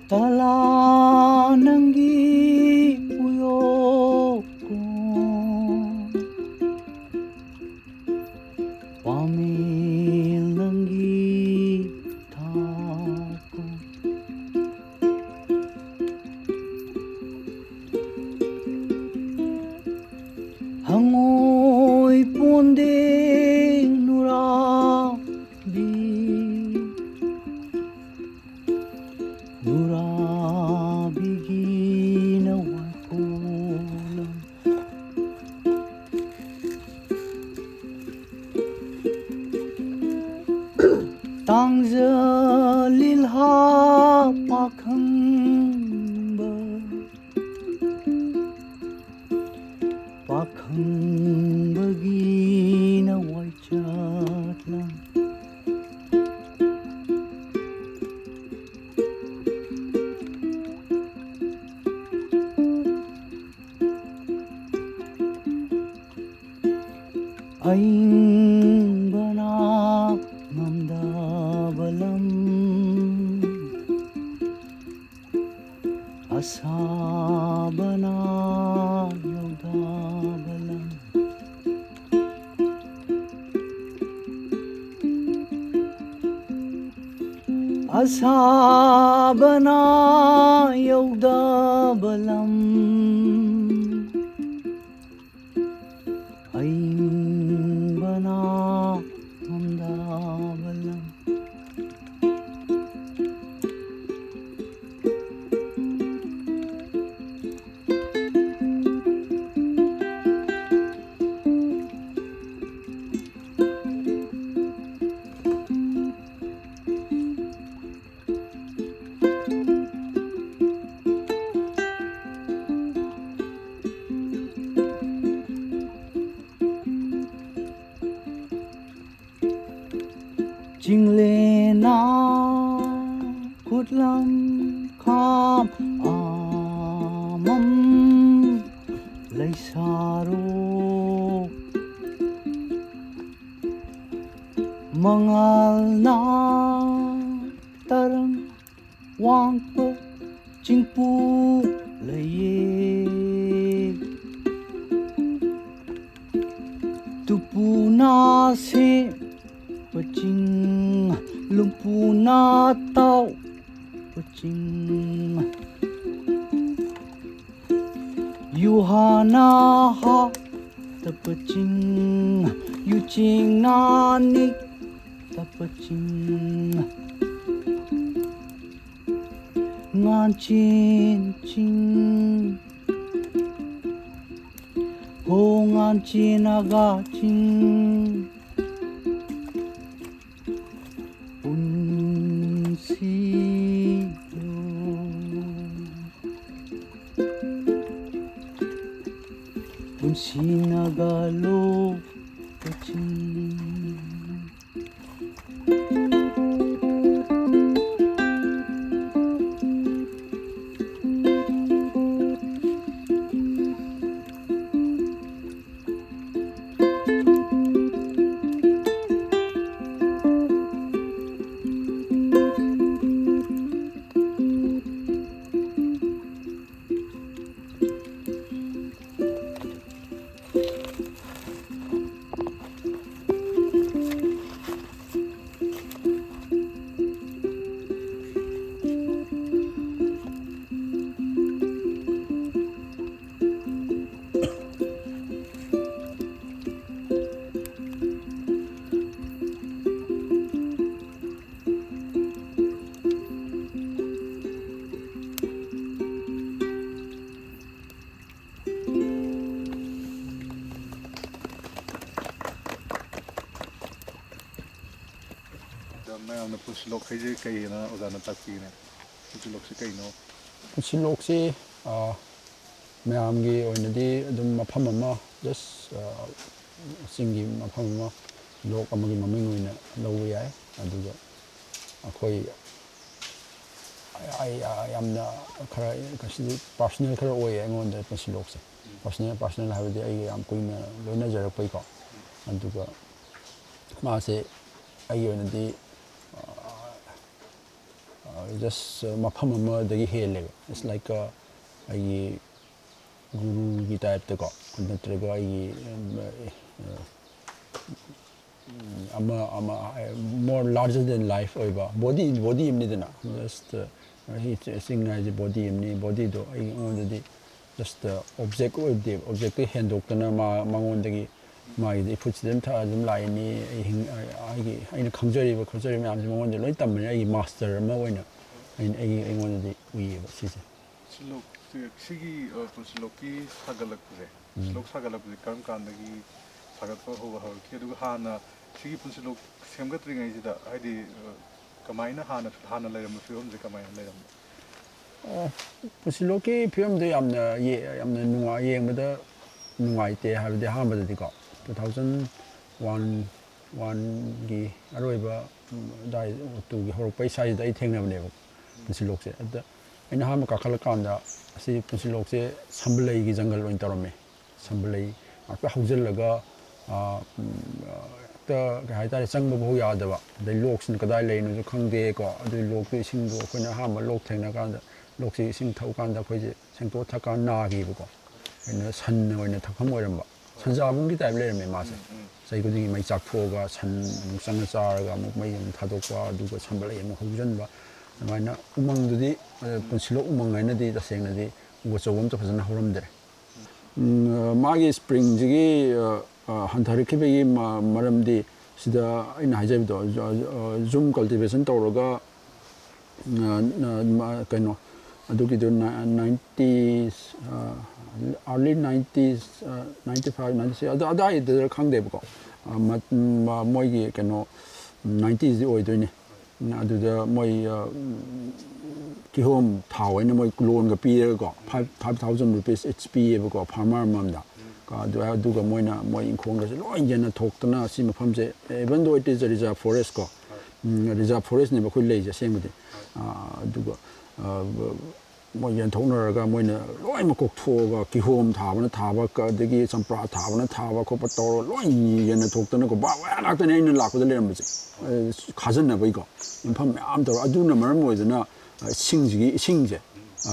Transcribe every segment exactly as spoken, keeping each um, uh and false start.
ꯇꯂꯥ ꯅꯪꯒꯤ ꯎꯌꯣꯛꯀꯣ, ꯄꯥꯃꯦꯜ ꯅꯪꯒꯤ ꯊꯥꯀꯣ, ꯍꯉꯣꯏ ꯄꯣꯟꯗꯦ ꯅꯨꯔꯥꯕꯤ, ꯅꯨꯔꯥꯕꯤꯒꯤꯅ ꯋꯥꯏꯀꯣꯂꯝ꯫ ꯇꯥꯡꯖ ꯂꯤꯜꯍꯥ ꯄꯥꯈꯪꯕ, ꯄꯥꯈꯪꯕꯒꯤꯅ ꯋꯥꯏꯆꯠꯂꯝ꯫ ꯑꯏꯪꯕꯅ ꯉꯝꯗꯕ ꯂꯝ, ꯑꯁꯥꯕꯅ ꯌꯧꯗꯕ ꯂꯝ, ꯑꯁꯥꯕꯅ ꯌꯧꯗꯕ ꯂꯝ, ꯑꯏꯪꯕꯅ ꯉꯝꯗꯕ ꯂꯝ꯫ ꯆꯤꯡꯂꯦꯟꯅ ꯈꯨꯠꯂꯝ ꯈꯥꯝ ꯑꯃꯝ ꯂꯩꯁꯥꯔꯣ, ꯃꯉꯥꯜꯅ ꯇꯔꯪ ꯋꯥꯡꯄꯣꯛ ꯆꯤꯡꯄꯨ ꯂꯩꯌꯦ꯫ ꯇꯨꯄꯨꯅ ꯁꯦꯝꯕ ꯆꯤꯡ, ꯂꯨꯝꯄꯨꯅ ꯇꯥꯎꯕ ꯆꯤꯡ, ꯌꯨꯍꯥꯔꯅ ꯍꯥꯞꯇꯕ ꯆꯤꯡ, ꯌꯨꯆꯦꯡꯅ ꯅꯤꯛꯇꯕ ꯆꯤꯡ, ꯉꯥꯟꯆꯦꯟ ꯆꯤꯡ, ꯍꯣ ꯉꯥꯟꯆꯦꯟ ꯅꯥꯒꯥ ꯆꯤꯡ, ꯄꯨꯟꯁꯤꯂꯣ꯫ ꯄꯨꯟꯁꯤ ꯅꯥꯒꯥ ꯂꯣꯛꯄ ꯆꯤꯡ꯫ ꯑꯗꯣ ꯃꯌꯥꯝꯅ ꯄꯨꯟꯁꯤꯂꯣꯛ ꯍꯥꯏꯁꯦ ꯀꯩꯅ ꯑꯣꯖꯥꯅ ꯇꯥꯛꯄꯤꯒꯅꯤ? ꯄꯨꯟꯁꯤꯂꯣꯛꯁꯦ ꯀꯩꯅꯣ? ꯄꯨꯟꯁꯤꯂꯣꯛꯁꯤ, ꯑ, ꯃꯌꯥꯝꯒꯤ ꯑꯣꯏꯅꯗꯤ ꯑꯗꯨꯝ ꯃꯐꯝ ꯑꯃ, just, ꯑ, ꯆꯤꯡꯒꯤ ꯃꯐꯝ ꯑꯃ, ꯂꯣꯛ ꯑꯃꯒꯤ ꯃꯃꯤꯡ ꯑꯣꯏꯅ ꯂꯧꯕ ꯌꯥꯏ꯫ ꯑꯗꯨꯒ ꯑꯩꯈꯣꯏ, ꯑꯩ, ꯑꯩ, ꯑ, ꯌꯥꯝꯅ ꯈꯔ, ꯉꯁꯤꯗꯤ personal ꯈꯔ ꯑꯣꯏꯌꯦ ꯑꯩꯉꯣꯟꯗ ꯄꯨꯟꯁꯤꯂꯣꯛꯁꯦ꯫ Personal, personal ꯍꯥꯏꯕꯗꯤ ꯑꯩꯒ ꯌꯥꯝ ꯀꯨꯏꯅ ꯂꯣꯏꯅꯖꯔꯛꯄꯩꯀꯣ꯫ ꯑꯗꯨꯒ ꯃꯥꯁꯦ ꯑꯩꯒꯤ ꯑꯣꯏꯅꯗꯤ, ꯑ, ꯑ, Just ꯃꯐꯝ ꯑꯃꯗꯒꯤ ꯍꯦꯜꯂꯦꯕ, it's like ꯑꯩꯒꯤ ꯒꯨꯔꯨꯒꯤ ꯇꯥꯏꯞꯇꯀꯣ, ꯅꯠꯇ꯭ꯔꯒ ꯑꯩꯒꯤ ꯑꯃ ꯑꯃ more larger than life ꯑꯣꯏꯕ ꯕꯣꯗꯤ, ꯕꯣꯗꯤ ꯑꯃꯅꯤꯗꯅ꯫ Just ꯆꯤꯡ ꯍꯥꯏꯁꯦ ꯕꯣꯗꯤ ꯑꯃꯅꯤ, ꯕꯣꯗꯤꯗꯣ ꯑꯩꯉꯣꯟꯗꯗꯤ just object ꯑꯣꯏꯗꯦꯕ, objectꯇ ꯍꯦꯟꯗꯣꯛꯇꯅ ꯃꯥ ꯃꯉꯣꯟꯗꯒꯤ ꯃꯥꯒꯤꯗꯤ ꯏꯐꯨꯠꯁꯤꯗ ꯑꯗꯨꯝ ꯊꯛꯑ ꯑꯗꯨꯝ ꯂꯥꯛꯏꯅꯤ꯫ ꯑꯩ ꯍꯤꯡ-, ꯑꯩꯒꯤ ꯑꯩꯅ ꯈꯪꯖꯔꯤꯕ ꯈꯣꯠꯆꯔꯤꯕ ꯃꯌꯥꯝꯁꯦ ꯃꯉꯣꯟꯗ ꯂꯣꯏ ꯇꯝꯕꯅꯤꯅ ꯑꯩꯒꯤ ꯃꯥꯁꯇꯔ ꯑꯃ ꯑꯣꯏꯅ ꯑꯩꯅ ꯑꯩꯒꯤ ꯑꯩꯉꯣꯟꯗꯗꯤ ꯎꯏꯌꯦꯕ ꯁꯤꯁꯦ꯫ ꯁꯤꯂꯣꯛꯁꯦ ꯁꯤꯒꯤ ꯄꯨꯟꯁꯤꯂꯣꯛꯀꯤ ꯁꯥꯒꯠꯂꯛꯄꯁꯦ, ꯁꯤꯂꯣꯛ ꯁꯥꯒꯠꯂꯛꯄꯁꯦ ꯀꯔꯝ ꯀꯥꯟꯗꯒꯤ ꯁꯥꯒꯠꯄ ꯍꯧꯕ ꯍꯧꯔꯛꯈꯤ? ꯑꯗꯨꯒ ꯍꯥꯟꯅ ꯁꯤꯒꯤ ꯄꯨꯟꯁꯤꯂꯣꯛ ꯁꯦꯝꯒꯠꯇ꯭ꯔꯤꯉꯩꯁꯤꯗ ꯍꯥꯏꯗꯤ ꯀꯃꯥꯏꯅ ꯍꯥꯟꯅ ꯍꯥꯟꯅ ꯂꯩꯔꯝꯕ ꯐꯤꯕꯝꯁꯦ ꯀꯃꯥꯏꯅ ꯂꯩꯔꯝꯕ? ꯄꯨꯟꯁꯤꯂꯣꯛꯀꯤ ꯐꯤꯕꯝꯗꯣ ꯌꯥꯝꯅ ꯌꯥꯝꯅ ꯅꯨꯡꯉꯥꯏ, ꯌꯦꯡꯕꯗ ꯅꯨꯡꯉꯥꯏꯇꯦ ꯍꯥꯏꯕꯗꯤ ꯑꯍꯥꯟꯕꯗꯗꯤꯀꯣ, two thousand one one ꯒꯤ ꯑꯔꯣꯏꯕ ꯑꯗꯥꯏ, two ꯒꯤ ꯍꯧꯔꯛꯄꯩ ꯁ꯭ꯋꯥꯏꯁꯤꯗ ꯑꯩ ꯊꯦꯡꯅꯕꯅꯦꯕ ꯄꯨꯟꯁꯤꯂꯣꯛꯁꯦ꯫ ꯑꯗꯨꯗ ꯑꯩꯅ ꯑꯍꯥꯟꯕ ꯀꯥꯈꯠꯂꯀꯥꯟꯗ ꯑꯁꯤ ꯄꯨꯟꯁꯤꯂꯣꯛꯁꯦ ꯁꯝꯕꯂꯩꯒꯤ ꯖꯪꯒꯜ ꯑꯣꯏꯅ ꯇꯧꯔꯝꯃꯦ꯫ ꯁꯝꯕꯂꯩ ꯉꯥꯛꯇ ꯍꯧꯖꯤꯜꯂꯒ ꯍꯦꯛꯇ ꯀꯩ ꯍꯥꯏꯇꯥꯔꯦ, ꯆꯪꯕ ꯐꯥꯎ ꯌꯥꯗꯕ, ꯑꯗꯩ ꯂꯣꯛꯁꯤꯅ ꯀꯗꯥꯏ ꯂꯩꯔꯤꯅꯣꯁꯨ ꯈꯪꯗꯦꯀꯣ꯫ ꯑꯗꯨꯒꯤ ꯂꯣꯛꯇꯨ ꯏꯁꯤꯡꯗꯣ ꯑꯩꯈꯣꯏꯅ ꯑꯍꯥꯟꯕ ꯂꯣꯛ ꯊꯦꯡꯅ ꯀꯥꯟꯗ ꯂꯣꯛꯁꯤ ꯏꯁꯤꯡ ꯊꯛꯎ ꯀꯥꯟꯗ ꯑꯩꯈꯣꯏꯁꯦ ꯁꯦꯡꯇꯣꯛ ꯊꯛꯀꯥꯟꯗ ꯅꯥꯈꯤꯕꯀꯣ꯫ ꯑꯩꯅ ꯁꯟ ꯑꯣꯏꯅ ꯊꯛꯐꯝ ꯑꯣꯏꯔꯝꯕ, ꯁꯟꯖꯥꯕꯨꯡꯒꯤ ꯇꯥꯏꯞ ꯂꯩꯔꯝꯃꯦ ꯃꯥꯁꯦ꯫ ꯆꯍꯤ ꯈꯨꯗꯤꯡꯒꯤ ꯃꯩ ꯆꯥꯛꯊꯣꯛꯑꯒ ꯁꯟ ꯑꯃꯨꯛ ꯆꯪꯉ ꯆꯥꯔꯒ ꯑꯃꯨꯛ ꯃꯩ ꯑꯃꯨꯛ ꯊꯥꯗꯣꯛꯄ, ꯑꯗꯨꯒ ꯁꯝꯕꯂꯩ ꯑꯃꯨꯛ ꯍꯧꯖꯤꯟꯕ, ꯑꯗꯨꯃꯥꯏꯅ ꯎꯃꯪꯗꯨꯗꯤ ꯄꯨꯟꯁꯤꯂꯣꯛ ꯎꯃꯪ ꯍꯥꯏꯅꯗꯤ ꯇꯁꯦꯡꯅꯗꯤ ꯎ ꯑꯆꯧꯕ ꯑꯝꯇ ꯐꯖꯅ ꯍꯧꯔꯝꯗ꯭ꯔꯦ꯫ ꯃꯥꯒꯤ ꯁ꯭ꯄ꯭ꯔꯤꯡꯁꯤꯒꯤ ꯍꯟꯊꯔꯛꯈꯤꯕꯒꯤ ꯃꯔꯝꯗꯤ ꯁꯤꯗ ꯑꯩꯅ ꯍꯥꯏꯖꯕꯗꯣ, ꯖꯨꯝ ꯀꯜꯇꯤꯚꯦꯁꯟ ꯇꯧꯔꯒ ꯀꯩꯅꯣ ꯑꯗꯨꯒꯤꯗꯨ ninety, early nineties, ninety five, ninety six ꯑꯗꯨ ꯑꯗꯥꯏꯗꯨꯗ ꯈꯪꯗꯦꯕꯀꯣ꯫ ꯃꯣꯏꯒꯤ ꯀꯩꯅꯣ ꯅꯥꯏꯟꯇꯤꯁꯇꯤ ꯑꯣꯏꯗꯣꯏꯅꯤ꯫ ꯑꯗꯨꯗ ꯃꯣꯏ ꯀꯤꯍꯣꯝ ꯊꯥꯎ ꯍꯥꯏꯅ ꯃꯣꯏ ꯀꯨꯂꯣꯟꯒ ꯄꯤꯔꯒꯀꯣ, five thousand rupees each ꯄꯤꯌꯦꯕꯀꯣ farmer ꯑꯃꯃꯝꯗ꯫ ꯑꯗꯨꯒ ꯃꯣꯏꯅ ꯃꯣꯏ ꯏꯪꯈꯣꯜꯒꯁꯦ ꯂꯣꯏ ꯌꯦꯟꯅꯊꯣꯛꯇꯅ ꯁꯤ ꯃꯐꯝꯁꯦ, even though it is a reserve forest ꯀꯣ, reserve forestꯅꯦꯕ ꯑꯩꯈꯣꯏ ꯂꯩꯁꯦ ꯑꯁꯦꯡꯕꯗꯤ꯫ ꯑꯗꯨꯒ ꯃꯣꯏ ꯌꯦꯟꯊꯣꯛꯅꯔꯒ ꯃꯣꯏꯅ ꯂꯣꯏꯅꯃꯛ ꯀꯣꯛꯊꯣꯛꯑꯒ, ꯀꯤꯍꯣꯝ ꯊꯥꯕꯅ ꯊꯥꯕ, ꯀ-, ꯑꯗꯒꯤ ꯆꯝꯄ꯭ꯔꯥ ꯊꯥꯕꯅ ꯊꯥꯕ ꯈꯣꯠꯄ ꯇꯧꯔꯒ ꯂꯣꯏ ꯌꯦꯟꯅꯊꯣꯛꯇꯅꯀꯣ, ꯕꯥ ꯋꯥ ꯉꯥꯛꯇꯅꯦ ꯑꯩꯅ ꯂꯥꯛꯄꯗ ꯂꯩꯔꯝꯕꯁꯦ꯫ ꯑ, ꯈꯥꯖꯤꯟꯅꯕꯒꯤꯀꯣ, ꯌꯨꯝꯐꯝ ꯃꯌꯥꯝ ꯇꯧꯔꯒ, ꯑꯗꯨꯅ ꯃꯔꯝ ꯑꯣꯏꯗꯅ, ꯑ, ꯁꯤꯡꯁꯤꯒꯤ ꯏꯁꯤꯡꯁꯦ, ꯑ,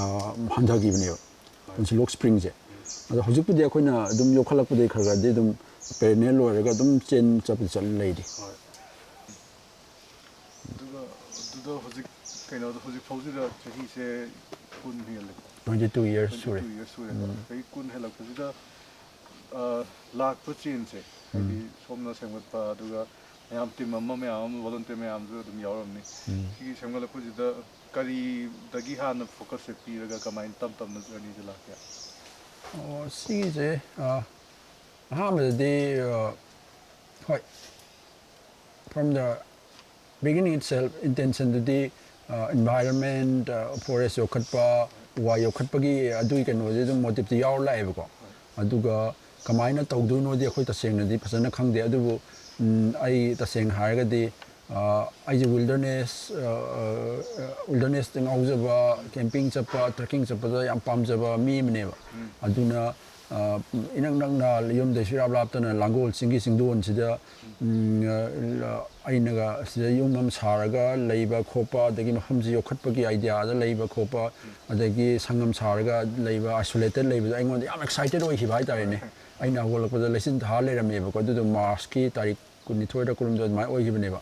ꯍꯟꯊꯈꯤꯕꯅꯦꯕ, ꯄꯨꯟꯁꯤꯂꯣꯛ ꯁ꯭ꯄ꯭ꯔꯤꯡꯁꯦ꯫ ꯑꯗꯣ ꯍꯧꯖꯤꯛꯄꯨꯗꯤ ꯑꯩꯈꯣꯏꯅ ꯑꯗꯨꯝ ꯌꯣꯛꯈꯠꯂꯛꯄꯗꯒꯤ ꯈꯔ ꯈꯔꯗꯤ ꯑꯗꯨꯝ ꯄꯦꯔꯦꯅꯦꯜ ꯑꯣꯏꯔꯒ ꯑꯗꯨꯝ ꯆꯦꯟ ꯆꯠꯄꯗꯤ ꯆꯠꯂ ꯂꯩꯔꯤ꯫ ꯑꯗꯨꯒ ꯑꯗꯨꯗ ꯍꯧꯖꯤꯛ ꯀꯩꯅꯣꯗ ꯍꯧꯖꯤꯛ ꯐꯥꯎꯁꯤꯗ ꯆꯍꯤꯁꯦ ꯀꯨꯟ ꯍꯦꯜꯂꯦ꯫ Twenty two years ꯁꯨꯔꯦ꯫ Twenty two years ꯁꯨꯔꯦꯀꯣ꯫ ꯆꯍꯤ ꯀꯨꯟ ꯍꯦꯜꯂꯛꯄꯁꯤꯗ, ꯑ, ꯂꯥꯛꯄ ꯆꯦꯟꯁꯦ, ꯍꯥꯏꯗꯤ ꯁꯣꯝꯅ ꯁꯦꯝꯒꯠꯄ, ꯑꯗꯨꯒ ꯃꯌꯥꯝ ꯇꯤꯝ ꯑꯃ, ꯃꯌꯥꯝ ꯑꯃ ꯚꯣꯂꯟꯇꯤꯌꯔ ꯃꯌꯥꯝꯁꯨ ꯑꯗꯨꯝ ꯌꯥꯎꯔꯝꯅꯤ꯫ ꯁꯤꯒꯤ ꯁꯦꯝꯒꯠꯂꯛꯄꯁꯤꯗ ꯀꯔꯤꯗꯒꯤ ꯍꯥꯟꯅ ꯐꯣꯀꯁꯁꯦ ꯄꯤꯔꯒ ꯀꯃꯥꯏꯅ ꯇꯞ ꯇꯞꯅ ꯖꯔꯅꯤꯁꯦ ꯂꯥꯛꯀꯦ? ꯑꯣ, ꯁꯤꯒꯤꯁꯦ, ꯑ, ꯑꯍꯥꯟꯕꯗꯗꯤ, ꯑ, ꯍꯣꯏ, from the beginning itself, intentionꯗꯨꯗꯤ, ꯑ, environment, ꯑ, forest ꯌꯣꯛꯈꯠꯄ, ꯎ ꯋꯥ ꯌꯣꯛꯈꯠꯄꯒꯤ ꯑꯗꯨꯒꯤ ꯀꯩꯅꯣꯁꯦ ꯑꯗꯨꯝ ꯃꯣꯇꯤꯞꯇꯤ ꯌꯥꯎꯔ ꯂꯥꯛꯑꯦꯕꯀꯣ꯫ ꯑꯗꯨꯒ ꯀꯃꯥꯏꯅ ꯇꯧꯗꯣꯏꯅꯣꯗꯤ ꯑꯩꯈꯣꯏ ꯇꯁꯦꯡꯅꯗꯤ ꯐꯖꯅ ꯈꯪꯗꯦ꯫ ꯑꯗꯨꯕꯨ, ꯎꯝ, ꯑꯩ ꯇꯁꯦꯡꯅ ꯍꯥꯏꯔꯒꯗꯤ, ꯑ, ꯑꯩꯁꯦ ꯋꯤꯜꯗꯔꯅꯦꯁ, ꯑ, ꯑ, ꯋꯤꯜꯗꯔꯅꯦꯁꯇ ꯉꯥꯎꯖꯕ, ꯀꯦꯝꯄꯤꯡ ꯆꯠꯄ, ꯇ꯭ꯔꯦꯛꯀꯤꯡ ꯆꯠꯄꯗ ꯌꯥꯝ ꯄꯥꯝꯖꯕ ꯃꯤ ꯑꯃꯅꯦꯕ꯫ ꯑꯗꯨꯅ, ꯑ, ꯏꯅꯛ ꯅꯛꯅ ꯌꯨꯝꯗꯩꯁꯨ ꯏꯔꯥꯞ ꯂꯥꯞꯇꯅ ꯂꯥꯡꯒꯣꯜ ꯆꯤꯡꯒꯤ ꯆꯤꯡꯗꯣꯟꯁꯤꯗ, ꯎꯝ, ꯑ, ꯑꯩꯅꯒ ꯁꯤꯗ ꯌꯨꯝ ꯑꯃ ꯁꯥꯔꯒ ꯂꯩꯕ ꯈꯣꯠꯄ, ꯑꯗꯒꯤ ꯃꯐꯝꯁꯤ ꯌꯣꯛꯈꯠꯄꯒꯤ ꯑꯥꯏꯗꯤꯌꯥꯗ ꯂꯩꯕ ꯈꯣꯠꯄ, ꯑꯗꯒꯤ ꯁꯪꯒꯝ ꯁꯥꯔꯒ ꯂꯩꯕ, ꯑꯥꯏꯁꯣꯂꯦꯇꯦꯠ ꯂꯩꯕꯗꯣ ꯑꯩꯉꯣꯟꯗ ꯌꯥꯝ ꯑꯦꯛꯁꯥꯏꯇꯦꯠ ꯑꯣꯏꯈꯤꯕ ꯍꯥꯏꯇꯥꯔꯦꯅꯦ꯫ ꯑꯩꯅ ꯍꯧꯒꯠꯂꯛꯄꯗ ꯂꯩꯆꯤꯟ ꯊꯥꯔ ꯂꯩꯔꯝꯃꯦꯕꯀꯣ꯫ ꯑꯗꯨꯗꯣ ꯃꯥꯔꯁꯀꯤ ꯇꯥꯔꯤꯛ ꯀꯨꯟꯅꯤꯊꯣꯏꯔ ꯀꯨꯟꯍꯨꯝꯗꯣꯏ ꯑꯗꯨꯃꯥꯏꯅ ꯑꯣꯏꯈꯤꯕꯅꯦꯕ꯫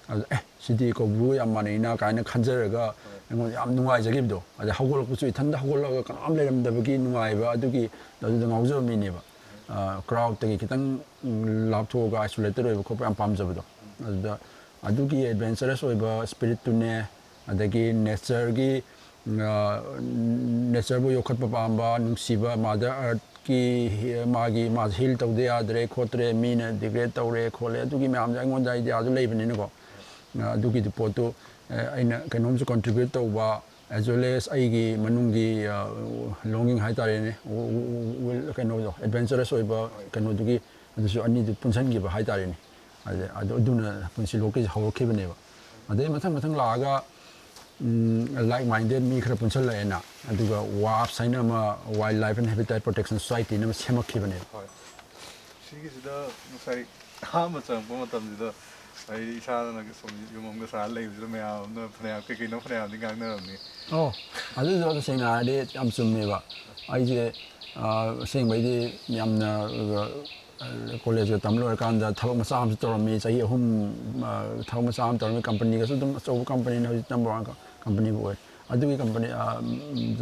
ꯑꯗꯨꯗ, "ꯑꯦ, ꯁꯤꯗꯤ ꯀꯧꯕ꯭ꯔꯨꯒ ꯌꯥꯝ ꯃꯥꯟꯅꯩꯅ" ꯀꯥꯏꯅ ꯈꯟꯖꯔꯒ ꯑꯩꯉꯣꯟꯗ ꯌꯥꯝ ꯅꯨꯡꯉꯥꯏꯖꯈꯤꯕꯗꯣ꯫ ꯑꯗꯩ ꯍꯧꯒꯠꯂꯛꯄꯁꯨ ꯏꯊꯟꯗ ꯍꯧꯒꯠꯂꯒ ꯀꯅꯥꯝ ꯂꯩꯔꯝꯗꯕꯒꯤ ꯅꯨꯡꯉꯥꯏꯕ, ꯑꯗꯨꯒꯤ, ꯑꯗꯨꯗ ꯉꯥꯎꯖꯕ ꯃꯤꯅꯦꯕ꯫ ꯑ, ꯀ꯭ꯔꯥꯎꯗꯇꯒꯤ ꯈꯤꯇꯪ, ꯎꯝ, ꯂꯥꯞꯊꯣꯛꯑꯒ ꯑꯥꯏꯁꯣꯂꯦꯇꯦꯠ ꯑꯣꯏꯕ ꯈꯣꯠꯄ ꯌꯥꯝ ꯄꯥꯝꯖꯕꯗꯣ꯫ ꯑꯗꯨꯗ ꯑꯗꯨꯒꯤ ꯑꯦꯗꯚꯦꯟꯆꯔꯁ ꯑꯣꯏꯕ ꯁ꯭ꯄꯤꯔꯤꯠꯇꯨꯅꯦ, ꯑꯗꯒꯤ ꯅꯦꯆꯔꯒꯤ, ꯑ, ꯅꯦꯆꯔꯕꯨ ꯌꯣꯛꯈꯠꯄ ꯄꯥꯝꯕ, ꯅꯨꯡꯁꯤꯕ, ꯃꯥꯗꯔ ꯑꯔꯠꯀꯤ ꯍꯤ-, ꯃꯥꯒꯤ, ꯃꯥꯁꯦ ꯍꯤꯜ ꯇꯧꯗ ꯌꯥꯗ꯭ꯔꯦ ꯈꯣꯠꯇ꯭ꯔꯦ, ꯃꯤꯅ ꯗꯤꯒ꯭ꯔꯦꯗ ꯇꯧꯔꯦ ꯈꯣꯠꯂꯦ, ꯑꯗꯨꯒꯤ ꯃꯌꯥꯝꯁꯦ ꯑꯩꯉꯣꯟꯗ ꯑꯥꯏꯗꯤꯌꯥꯗꯨ ꯂꯩꯕꯅꯤꯅꯀꯣ꯫ ꯑ, ꯑꯗꯨꯒꯤꯗꯨ ꯄꯣꯠꯇꯨ, ꯑ, ꯑꯩꯅ ꯀꯩꯅꯣꯝꯁꯨ ꯀꯟꯇ꯭ꯔꯤꯕ꯭ꯌꯨꯠ ꯇꯧꯕ, as well as ꯑꯩꯒꯤ ꯃꯅꯨꯡꯒꯤ, ꯑ, ꯂꯣꯡꯒꯤꯡ ꯍꯥꯏꯇꯥꯔꯦꯅꯦ, ꯋꯤꯜ, ꯀꯩꯅꯣꯗꯣ, ꯑꯦꯗꯚꯦꯟꯆꯔꯁ ꯑꯣꯏꯕ ꯀꯩꯅꯣꯗꯨꯒꯤ, ꯑꯗꯨꯁꯨ ꯑꯅꯤꯗꯨ ꯄꯨꯟꯁꯤꯟꯈꯤꯕ ꯍꯥꯏꯇꯥꯔꯦꯅꯦ꯫ ꯑꯗ-, ꯑꯗꯨ, ꯑꯗꯨꯅ ꯄꯨꯟꯁꯤꯂꯣꯛꯀꯤꯁꯦ ꯍꯧꯔꯛꯈꯤꯕꯅꯦꯕ꯫ ꯑꯗꯩ ꯃꯊꯪ ꯃꯊꯪ ꯂꯥꯛꯑꯒ ꯎꯝ, like minded ꯃꯤ ꯈꯔ ꯄꯨꯟꯁꯜꯂꯛꯑꯦꯅ, ꯑꯗꯨꯒ ꯋꯥꯞꯁ ꯍꯥꯏꯅ ꯑꯃ, Wildlife and Habitat Protection Society ꯍꯥꯏꯅ ꯑꯃ ꯁꯦꯝꯃꯛꯈꯤꯕꯅꯦꯕ꯫ ꯍꯣꯏ꯫ ꯁꯤꯒꯤꯁꯤꯗ ꯉꯁꯥꯏ ꯑꯍꯥꯟꯕ ꯆꯪꯉꯛꯄ ꯃꯇꯝꯁꯤꯗ ꯑꯩ ꯏꯁꯥꯅ ꯁꯨꯝ ꯌꯨꯝ ꯑꯃꯒ ꯁꯥꯔ ꯂꯩꯕꯁꯤꯗ ꯃꯌꯥꯝ ꯑꯃꯅ ꯐꯅꯌꯥꯝ ꯀꯩ ꯀꯩꯅꯣ ꯐꯅꯌꯥꯝꯗꯤ ꯉꯥꯡꯅꯔꯝꯅꯤ꯫ ꯑꯣ, ꯑꯗꯨꯗꯣ ꯇꯁꯦꯡꯅ ꯍꯥꯏꯔꯗꯤ ꯌꯥꯝ ꯆꯨꯝꯃꯦꯕ꯫ ꯑꯩꯁꯦ ꯑꯁꯦꯡꯕꯩꯗꯤ ꯌꯥꯝꯅ ꯀꯣꯂꯦꯖꯀ ꯇꯝ ꯂꯣꯏꯔꯀꯥꯟꯗ ꯊꯕꯛ ꯃꯆꯥ ꯑꯃꯁꯨ ꯇꯧꯔꯝꯃꯤ, ꯆꯍꯤ ꯑꯍꯨꯝ ꯊꯕꯛ ꯃꯆꯥ ꯑꯃ ꯇꯧꯔꯝꯃꯤ꯫ ꯀꯝꯄꯅꯤꯒꯁꯨ ꯑꯗꯨꯝ ꯑꯆꯧꯕ ꯀꯝꯄꯅꯤꯅ ꯍꯧꯖꯤꯛ number one companyꯕꯨ ꯑꯣꯏ꯫ ꯑꯗꯨꯒꯤ ꯀꯝꯄꯅꯤ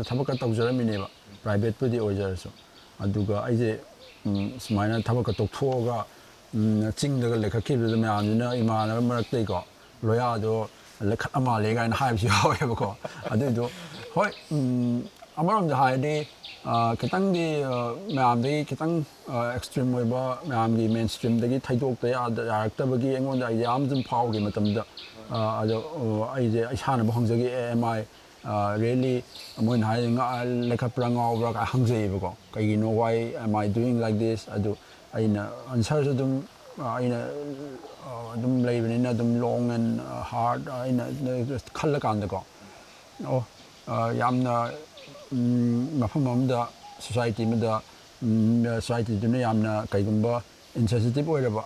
ꯊꯕꯛꯀ ꯇꯧꯖꯔꯝꯃꯤꯅꯦꯕ, privateꯄꯨꯗꯤ ꯑꯣꯏꯖꯔꯁꯨ꯫ ꯑꯗꯨꯒ ꯑꯩꯁꯦ ꯁꯨꯃꯥꯏꯅ ꯊꯕꯛꯀ ꯇꯣꯛꯊꯣꯛꯑꯒ ꯆꯤꯡꯗꯒ ꯂꯩꯈꯠꯈꯤꯕꯗꯨꯗ ꯃꯌꯥꯝꯁꯤꯅ ꯏꯃꯥꯟꯅꯕ ꯃꯔꯛꯇꯩꯀꯣ, "ꯂꯣꯌꯥꯗꯣ ꯂꯩꯈꯠꯂ ꯃꯥꯜꯂꯦ" ꯀꯥꯏꯅ ꯍꯥꯏꯕꯁꯨ ꯌꯥꯎꯋꯦꯕꯀꯣ꯫ ꯑꯗꯨꯏꯗꯣ ꯍꯣꯏ, ꯑꯃꯔꯣꯝꯗ ꯍꯥꯏꯔꯗꯤ ꯈꯤꯇꯪꯗꯤ ꯃꯌꯥꯝꯗꯒꯤ ꯈꯤꯇꯪ extreme ꯑꯣꯏꯕ, ꯃꯌꯥꯝꯒꯤ main streamꯗꯒꯤ ꯊꯩꯗꯣꯛꯇ ꯌꯥꯔꯛꯇꯕꯒꯤ ꯑꯩꯉꯣꯟꯗ idea ꯑꯃ ꯑꯗꯨꯝ ꯐꯥꯎꯈꯤ ꯃꯇꯝꯗ꯫ ꯑꯗꯣ ꯑꯩꯁꯦ ꯏꯁꯥꯅꯕꯨ ꯍꯪꯖꯈꯤ, "ꯑꯦ, am I really, ꯃꯣꯏꯅ ꯍꯥꯏ ꯂꯩꯈꯠꯄ꯭ꯔꯥ ꯉꯥꯎꯕ꯭ꯔꯥ?" ꯀꯥꯏ ꯍꯪꯖꯩꯌꯦꯕꯀꯣ꯫ "ꯀꯩꯒꯤꯅꯣ, why am I doing like this?" ꯑꯗꯨ ꯑꯩꯅ answerꯁꯨ ꯑꯗꯨꯝ ꯑꯩꯅ ꯑꯗꯨꯝ ꯂꯩꯕꯅꯤꯅ ꯑꯗꯨꯝ long and hard ꯑꯩꯅ ꯈꯜꯂꯀꯥꯟꯗꯀꯣ, ꯑꯣ, ꯌꯥꯝꯅ ꯃꯐꯝ ꯑꯃꯗ, society ꯑꯃꯗ, societyꯗꯨꯅ ꯌꯥꯝꯅ ꯀꯩꯒꯨꯝꯕ insensitive ꯑꯣꯏꯔꯕ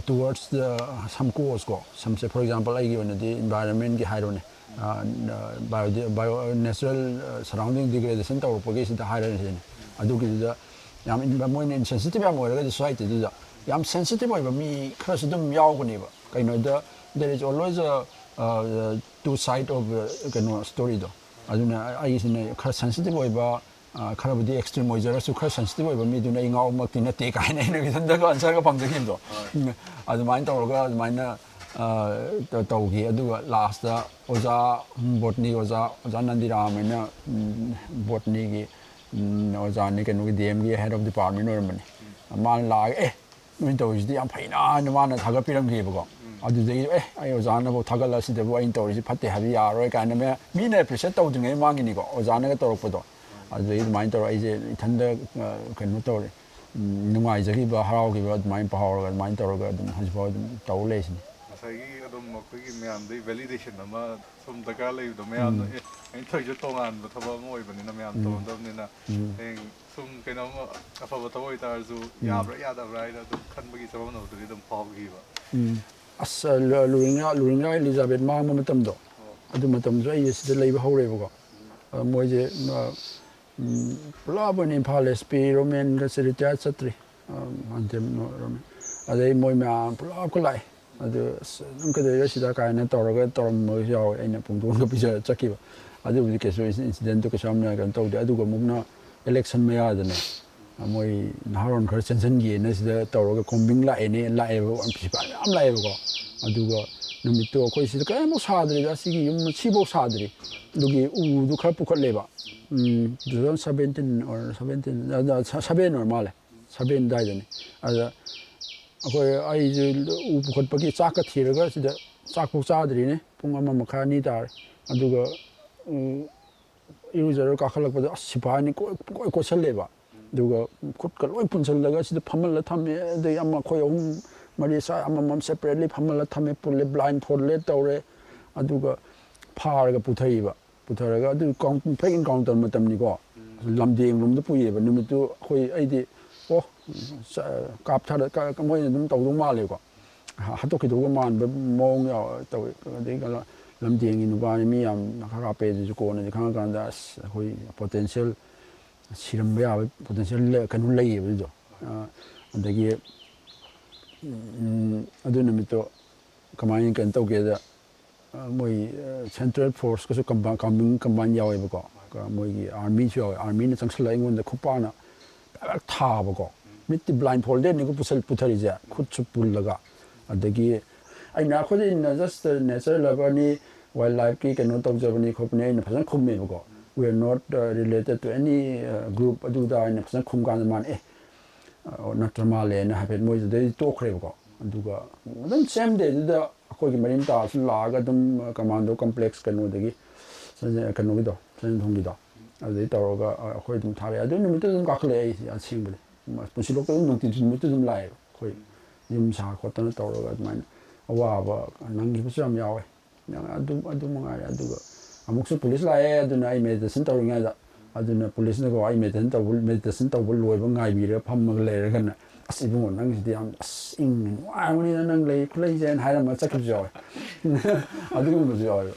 towards the some cause ꯀꯣ, some, say, for example, ꯑꯩꯒꯤ ꯑꯣꯏꯅꯗꯤ environmentꯀꯤ ꯍꯥꯏꯔꯣꯅꯦ, bio natural surrounding degradation ꯇꯧꯔꯛꯄꯒꯤ ꯁꯤꯗ ꯍꯥꯏꯔꯅꯤ ꯁꯤꯅꯦ꯫ ꯑꯗꯨꯒꯤꯗꯨꯗ ꯌꯥꯝ ꯃꯣꯏꯅ insensitive ꯌꯥꯝ ꯑꯣꯏꯔꯒꯗꯤ societyꯗꯨꯗ ꯌꯥꯝ sensitive ꯑꯣꯏꯕ ꯃꯤ ꯈꯔꯁꯨ ꯑꯗꯨꯝ ꯌꯥꯎꯒꯅꯦꯕ꯫ ꯀꯩꯅꯣꯗ, there is always a two side of ꯀꯩꯅꯣ storyꯗꯣ꯫ ꯑꯗꯨꯅ ꯑꯩꯒꯤꯁꯤꯅ ꯈꯔ sensitive ꯑꯣꯏꯕ, ꯈꯔꯕꯨꯗꯤ extreme ꯑꯣꯏꯖꯔꯁꯨ, ꯈꯔ sensitive ꯑꯣꯏꯕ ꯃꯤꯗꯨꯅ ꯑꯩ ꯉꯥꯎꯕꯃꯛꯇꯤ ꯅꯠꯇꯦ ꯀꯥꯏꯅ ꯑꯩꯅ ꯏꯊꯟꯇꯒ answerꯒ ꯐꯪꯖꯈꯤꯕꯗꯣ꯫ ꯑꯗꯨꯃꯥꯏꯅ ꯇꯧꯔꯒ ꯑꯗꯨꯃꯥꯏꯅ ꯇꯧꯈꯤ꯫ ꯑꯗꯨꯒ lastꯇ ꯑꯣꯖꯥ, botany ꯑꯣꯖꯥ, ꯑꯣꯖꯥ ꯅꯟꯗꯤꯔꯥꯝ ꯍꯥꯏꯅ botanyꯒꯤ ꯑꯣꯖꯥꯅꯤ, ꯀꯩꯅꯣꯒꯤ DMꯒꯤ head of department ꯑꯣꯏꯔꯝꯕꯅꯤ꯫ ꯃꯥꯅ ꯂꯥꯛꯑꯒ, "ꯑꯦ, ꯅꯣꯏꯅ ꯇꯧꯔꯤꯁꯤꯗꯤ ꯌꯥꯝ ꯐꯩꯅ" ꯍꯥꯏꯅ ꯃꯥꯅ ꯊꯥꯒꯠꯄꯤꯔꯝꯈꯤꯕꯀꯣ꯫ ꯑꯗꯨꯗꯒꯤ, "ꯑꯦ, ꯑꯩ ꯑꯣꯖꯥꯅꯕꯨ ꯊꯥꯒꯠꯂ ꯁꯤꯗꯕꯨ ꯑꯩꯅ ꯇꯧꯔꯤꯁꯤ ꯐꯠꯇꯦ ꯍꯥꯏꯕ ꯌꯥꯔꯣꯏ" ꯀꯥꯏꯅ ꯃꯤꯅ appreciate ꯇꯧꯗ꯭ꯔꯤꯉꯩ ꯃꯃꯥꯡꯒꯤꯅꯤꯀꯣ, ꯑꯣꯖꯥꯅꯒ ꯇꯧꯔꯛꯄꯗꯣ꯫ ꯑꯗꯨꯗꯒꯤ ꯑꯗꯨꯃꯥꯏꯅ ꯇꯧꯔ ꯑꯩꯁꯦ ꯏꯊꯟꯗ ꯀꯩꯅꯣ ꯇꯧꯔꯦ, ꯅꯨꯡꯉꯥꯏꯖꯈꯤꯕ, ꯍꯔꯥꯎꯈꯤꯕ, ꯑꯗꯨꯃꯥꯏꯅ ꯐꯥꯎꯔꯒ ꯑꯗꯨꯃꯥꯏꯅ ꯇꯧꯔꯒ ꯑꯗꯨꯝ ꯍꯧꯖꯤꯛꯐꯥꯎ ꯑꯗꯨꯝ ꯇꯧ ꯂꯩꯔꯤꯁꯤꯅꯤ꯫ ꯉꯁꯥꯏꯒꯤ ꯑꯗꯨꯝ ꯑꯩꯈꯣꯏꯒꯤ ꯃꯌꯥꯝꯗꯩ ꯚꯦꯂꯤꯗꯦꯁꯟ ꯑꯃ ꯁꯨꯝ ꯗꯔꯀꯥꯔ ꯂꯩꯕꯗꯣ, ꯃꯌꯥꯝꯅ "ꯑꯦ, ꯑꯩꯅ ꯇꯧꯔꯤꯁꯦ ꯇꯣꯉꯥꯟꯕ ꯊꯕꯛ ꯑꯃ ꯑꯣꯏꯕꯅꯤꯅ ꯃꯌꯥꯝ ꯇꯧꯅꯗꯕꯅꯤꯅ ꯍꯌꯦꯡ ꯁꯨꯝ ꯀꯩꯅꯣꯝ ꯑꯐꯕ ꯊꯕꯛ ꯑꯣꯏꯇꯥꯔꯁꯨ ꯌꯥꯕ꯭ꯔꯥ ꯌꯥꯗꯕ꯭ꯔꯥ" ꯍꯥꯏꯅ ꯑꯗꯨꯝ ꯈꯟꯕꯒꯤ ꯆꯃꯝꯅꯕꯗꯨꯗꯤ ꯑꯗꯨꯝ ꯐꯥꯎꯈꯤꯕ꯫ ꯎꯝ꯫ ꯑꯁ, ꯂꯨ- ꯂꯨꯔꯤꯉꯥ ꯂꯨꯔꯤꯉꯥ ꯑꯦꯂꯤꯖꯥꯕꯦꯠ ꯃꯥꯡꯕ ꯃꯇꯝꯗꯣ, ꯑꯗꯨ ꯃꯇꯝꯗꯁꯨ ꯑꯩ ꯁꯤꯗ ꯂꯩꯕ ꯍꯧꯔꯦꯕꯀꯣ꯫ ꯑ, ꯃꯣꯏꯁꯦ ꯑ, ꯎꯝ, ꯄꯨꯂꯞ ꯑꯣꯏꯅ ꯏꯝꯐꯥꯜ ꯑꯦꯁ ꯄꯤ ꯔꯣꯃꯦꯟꯒꯁꯦ ꯔꯤꯇꯥꯌꯔ ꯆꯠꯇ꯭ꯔꯤ꯫ ꯑ, ꯑꯟꯇꯤꯝ ꯔꯣꯃꯦꯟ꯫ ꯑꯗꯩ ꯃꯣꯏ ꯃꯌꯥꯝ ꯄꯨꯂꯞꯀ ꯂꯥꯛꯑꯦ꯫ ꯑꯗꯨ "ꯑꯁ, ꯅꯪ ꯀꯩꯗꯧꯔꯤꯔ ꯁꯤꯗ?" ꯀꯥꯏꯅ ꯇꯧꯔꯒ ꯇꯧꯔꯝꯕꯁꯨ ꯌꯥꯎꯋꯦ꯫ ꯑꯩꯅ ꯄꯨꯡꯗꯣꯟꯒ ꯄꯤꯖꯔ ꯆꯠꯈꯤꯕ꯫ ꯑꯗꯨꯕꯨꯗꯤ ꯀꯩꯁꯨ ꯏꯟꯁꯤꯗꯦꯟꯠꯇꯣ ꯀꯩꯁꯨ ꯌꯥꯝꯅ ꯀꯩꯅꯣ ꯇꯧꯗꯦ꯫ ꯑꯗꯨꯒ ꯑꯃꯨꯛꯅ ꯏꯂꯦꯛꯁꯟ ꯃꯌꯥꯗꯅꯦ, ꯃꯣꯏ ꯅꯍꯥꯔꯣꯟ ꯈꯔ ꯆꯦꯟꯁꯤꯟꯒꯦꯅ ꯁꯤꯗ ꯇꯧꯔꯒ ꯀꯣꯝꯕꯤꯡ ꯂꯥꯛꯑꯦꯅꯦ, ꯂꯥꯛꯑꯦꯕ, ꯁꯤꯐꯥꯏ ꯃꯌꯥꯝ ꯂꯥꯛꯑꯦꯕꯀꯣ꯫ ꯑꯗꯨꯒ ꯅꯨꯃꯤꯠꯇꯣ ꯑꯩꯈꯣꯏ ꯁꯤꯗ ꯀꯔꯤꯝꯐꯥꯎ ꯁꯥꯗ꯭ꯔꯤꯗ, ꯁꯤꯒꯤ ꯌꯨꯝ ꯁꯤꯐꯥꯎ ꯁꯥꯗ꯭ꯔꯤ꯫ ꯑꯗꯨꯒꯤ ꯎꯗꯨ ꯈꯔ ꯄꯨꯈꯠꯂꯦꯕ꯫ ꯎꯝ, two thousand seventeen or seventeen, ꯑꯗ, seven ꯑꯣꯏꯔ ꯃꯥꯜꯂꯦ, seven ꯑꯗꯨꯋꯥꯏꯗꯅꯤ꯫ ꯑꯗ ꯑꯩꯈꯣꯏ, ꯑꯩꯁꯦ ꯎ ꯄꯨꯈꯠꯄꯒꯤ ꯆꯥꯛꯀ ꯊꯤꯔꯒ ꯁꯤꯗ ꯆꯥꯛꯐꯥꯎ ꯆꯥꯗ꯭ꯔꯤꯅꯦ, ꯄꯨꯡ ꯑꯃ ꯃꯈꯥꯏ ꯑꯅꯤ ꯇꯥꯔꯦ꯫ ꯑꯗꯨꯒ ꯎꯝ, ꯏꯔꯨꯖꯔꯒ ꯀꯥꯈꯠꯂꯛꯄꯗ ꯑꯁ, ꯁꯤꯐꯥꯏꯅꯤ ꯀꯣꯏ ꯄꯨꯡꯀꯣꯏ ꯀꯣꯏꯁꯜꯂꯦꯕ꯫ ꯑꯗꯨꯒ ꯈꯨꯠꯀ ꯂꯣꯏ ꯄꯨꯟꯁꯤꯜꯂꯒ ꯁꯤꯗ ꯐꯝꯍꯜꯂ ꯊꯝꯃꯦ꯫ ꯑꯗꯩ ꯑꯃ ꯑꯩꯈꯣꯏ ꯑꯍꯨꯝ ꯃꯔꯤ ꯁ꯭ꯋꯥꯏ ꯑꯃꯃꯝ ꯁꯦꯄꯔꯦꯠꯂꯤ ꯐꯝꯍꯜꯂ ꯊꯝꯃꯦ, ꯄꯨꯜꯂꯦ, ꯕ꯭ꯂꯥꯏꯟ ꯐꯣꯜꯗꯦꯠ ꯇꯧꯔꯦ꯫ ꯑꯗꯨꯒ ꯐꯥꯔꯒ ꯄꯨꯊꯩꯕ꯫ ꯄꯨꯊꯔꯒ ꯑꯗꯨ ꯀꯥꯎꯟ- ꯐꯦꯛ ꯏꯟꯀꯥꯎꯟꯇꯔ ꯃꯇꯝꯅꯤꯀꯣ꯫ ꯂꯝꯗꯦꯡꯂꯣꯝꯗ ꯄꯨꯏꯌꯦꯕ ꯅꯨꯃꯤꯠꯇꯨ꯫ ꯑꯩꯈꯣꯏ, ꯑꯩꯗꯤ ꯑꯣ, ꯆ- ꯀꯥꯞꯊꯔ ꯀ- ꯀ- ꯃꯣꯏꯅ ꯑꯗꯨꯝ ꯇꯧꯗꯧ ꯃꯥꯜꯂꯦꯀꯣ꯫ ꯍꯥꯠꯇꯣꯛꯈꯤꯗꯧꯕ ꯃꯥꯟꯕ ꯃꯑꯣꯡ ꯌꯥꯎ- ꯇꯧꯋꯦ꯫ ꯑꯗꯩ ꯀꯩꯅꯣ, ꯂꯝꯗꯦꯡꯒꯤ ꯅꯨꯄꯥꯅꯤ, ꯃꯤ ꯌꯥꯝ ꯈꯔ ꯍꯥꯞꯄꯦ꯫ ꯑꯗꯨꯁꯨ ꯀꯣꯟꯅꯗꯤ ꯈꯪꯉꯀꯥꯟꯗ ꯑꯁ, ꯑꯩꯈꯣꯏ ꯄꯣꯇꯦꯟꯁꯤꯌꯦꯜ ꯁꯤꯔꯝꯕ ꯌꯥꯕ ꯄꯣꯇꯦꯟꯁꯤꯌꯦꯜ ꯀꯩꯅꯣ ꯂꯩꯌꯦꯕ ꯑꯗꯨꯗꯣ꯫ ꯑ, ꯑꯗꯒꯤ ꯎꯝ, ꯑꯗꯨ ꯅꯨꯃꯤꯠꯇꯣ ꯀꯃꯥꯏꯅ ꯀꯩꯅꯣ ꯇꯧꯒꯦꯗ, ꯑ, ꯃꯣꯏ ꯁꯦꯟꯇ꯭ꯔꯦꯜ ꯐꯣꯔꯁꯀꯁꯨ ꯀꯝꯕꯥꯏꯟ ꯀꯝꯕꯥꯏꯟ ꯌꯥꯎꯋꯦꯕꯀꯣ꯫ ꯀ- ꯃꯣꯏꯒꯤ ꯑꯥꯔꯃꯤꯁꯨ ꯌꯥꯎꯋꯦ꯫ ꯑꯥꯔꯃꯤꯅ ꯆꯪꯁꯜꯂꯒ ꯑꯩꯉꯣꯟꯗ ꯈꯨꯄꯥꯛꯅ ꯄꯥꯛ ꯊꯥꯕꯀꯣ꯫ ꯃꯤꯠꯇꯤ ꯕ꯭ꯂꯥꯏꯟ ꯐꯣꯜꯗꯦꯠꯅꯤꯀꯣ ꯄꯨꯁꯜ- ꯄꯨꯊꯔꯤꯁꯦ, ꯈꯨꯠꯁꯨ ꯄꯨꯜꯂꯒ꯫ ꯑꯗꯒꯤ ꯑꯩꯅ, "ꯑꯩꯈꯣꯏꯗꯤ ꯖꯁ ꯅꯦꯆꯔ ꯂꯚꯔꯅꯤ, ꯋꯥꯏꯜ ꯂꯥꯏꯐꯀꯤ ꯀꯩꯅꯣ ꯇꯧꯖꯕꯅꯤ ꯈꯣꯠꯄꯅꯤ", ꯑꯩꯅ ꯐꯖꯅ ꯈꯨꯝꯃꯦꯕꯀꯣ꯫ "We are not related to any group" ꯑꯗꯨꯗ ꯑꯩꯅ ꯐꯖꯅ ꯈꯨꯝ ꯀꯥꯟꯗ ꯃꯥꯅ, "ꯑꯦ, ꯑ, ꯅꯠꯇ꯭ꯔ ꯃꯥꯜꯂꯦꯅ" ꯍꯥꯏꯐꯦꯠ ꯃꯣꯏꯗꯨꯗꯩ ꯇꯣꯛꯈ꯭ꯔꯦꯕꯀꯣ꯫ ꯑꯗꯨꯒ ꯑꯗꯨꯝ ꯁꯦꯝ ꯗꯦꯗꯨꯗ ꯑꯩꯈꯣꯏꯒꯤ ꯃꯔꯤ ꯃꯇꯥꯁꯨ ꯂꯥꯛꯑꯒ ꯑꯗꯨꯝ ꯀꯃꯥꯟꯗꯣ ꯀꯝꯄ꯭ꯂꯦꯛꯁ ꯀꯩꯅꯣꯗꯒꯤ, ꯀꯩꯅꯣꯒꯤꯗꯣ, ꯁꯟꯖꯦꯟꯊꯣꯡꯒꯤꯗꯣ, ꯑꯗꯨꯗꯩ ꯇꯧꯔꯒ ꯑꯩꯈꯣꯏ ꯑꯗꯨꯝ ꯊꯥꯔꯛꯑꯦ꯫ ꯑꯗꯨ ꯅꯨꯃꯤꯠꯇꯨ ꯑꯗꯨꯝ ꯀꯥꯈꯠꯂꯛꯑꯦ ꯑꯩꯁꯦ ꯑꯁꯦꯡꯕꯗꯤ꯫ ꯄꯨꯟꯁꯤꯂꯣꯛꯇ ꯑꯗꯨꯝ ꯅꯨꯡꯇꯤ ꯅꯨꯃꯤꯠꯇꯨ ꯑꯗꯨꯝ ꯂꯥꯛꯑꯦꯕ꯫ ꯑꯩꯈꯣꯏ ꯌꯨꯝ ꯁꯥ ꯈꯣꯠꯇꯅ ꯇꯧꯔꯒ ꯑꯗꯨꯃꯥꯏꯅ ꯑꯋꯥꯕ ꯅꯪꯈꯤꯕꯁꯨ ꯌꯥꯝ ꯌꯥꯎꯋꯦ꯫ ꯑꯗꯨ ꯑꯗꯨ ꯃꯉꯥꯏꯔꯦ꯫ ꯑꯗꯨꯒ ꯑꯃꯨꯛꯁꯨ ꯄꯨꯂꯤꯁ ꯂꯥꯛꯑꯦ꯫ ꯑꯗꯨꯅ ꯑꯩ ꯃꯦꯗꯤꯇꯦꯁꯟ ꯇꯧꯔꯤꯉꯩꯗ, ꯑꯗꯨꯅ ꯄꯨꯂꯤꯁꯅꯀꯣ ꯑꯩ ꯃꯦꯗꯤꯇꯦꯁꯟ ꯇꯧꯕ ꯃꯦꯗꯤꯇꯦꯁꯟ ꯇꯧꯕ ꯂꯣꯏꯕ ꯉꯥꯏꯕꯤꯔꯒ ꯐꯝꯃꯒ ꯂꯩꯔꯒꯅ, "ꯑꯁ, ꯏꯕꯨꯡꯉꯣ, ꯅꯪꯁꯤꯗꯤ ꯌꯥꯝ, ꯑꯁ, ꯏꯪ ꯅꯨꯡꯉꯥꯏꯔꯝꯒꯅꯤꯅ ꯅꯪ ꯂꯩ ꯈꯨꯠꯂꯩꯁꯦꯅ" ꯍꯥꯏꯔꯝꯃꯒ ꯆꯠꯈꯤꯕꯁꯨ ꯌꯥꯎꯋꯦ꯫ ꯑꯗꯨꯒꯨꯝꯕꯁꯨ ꯌꯥꯎꯋꯦꯕ꯫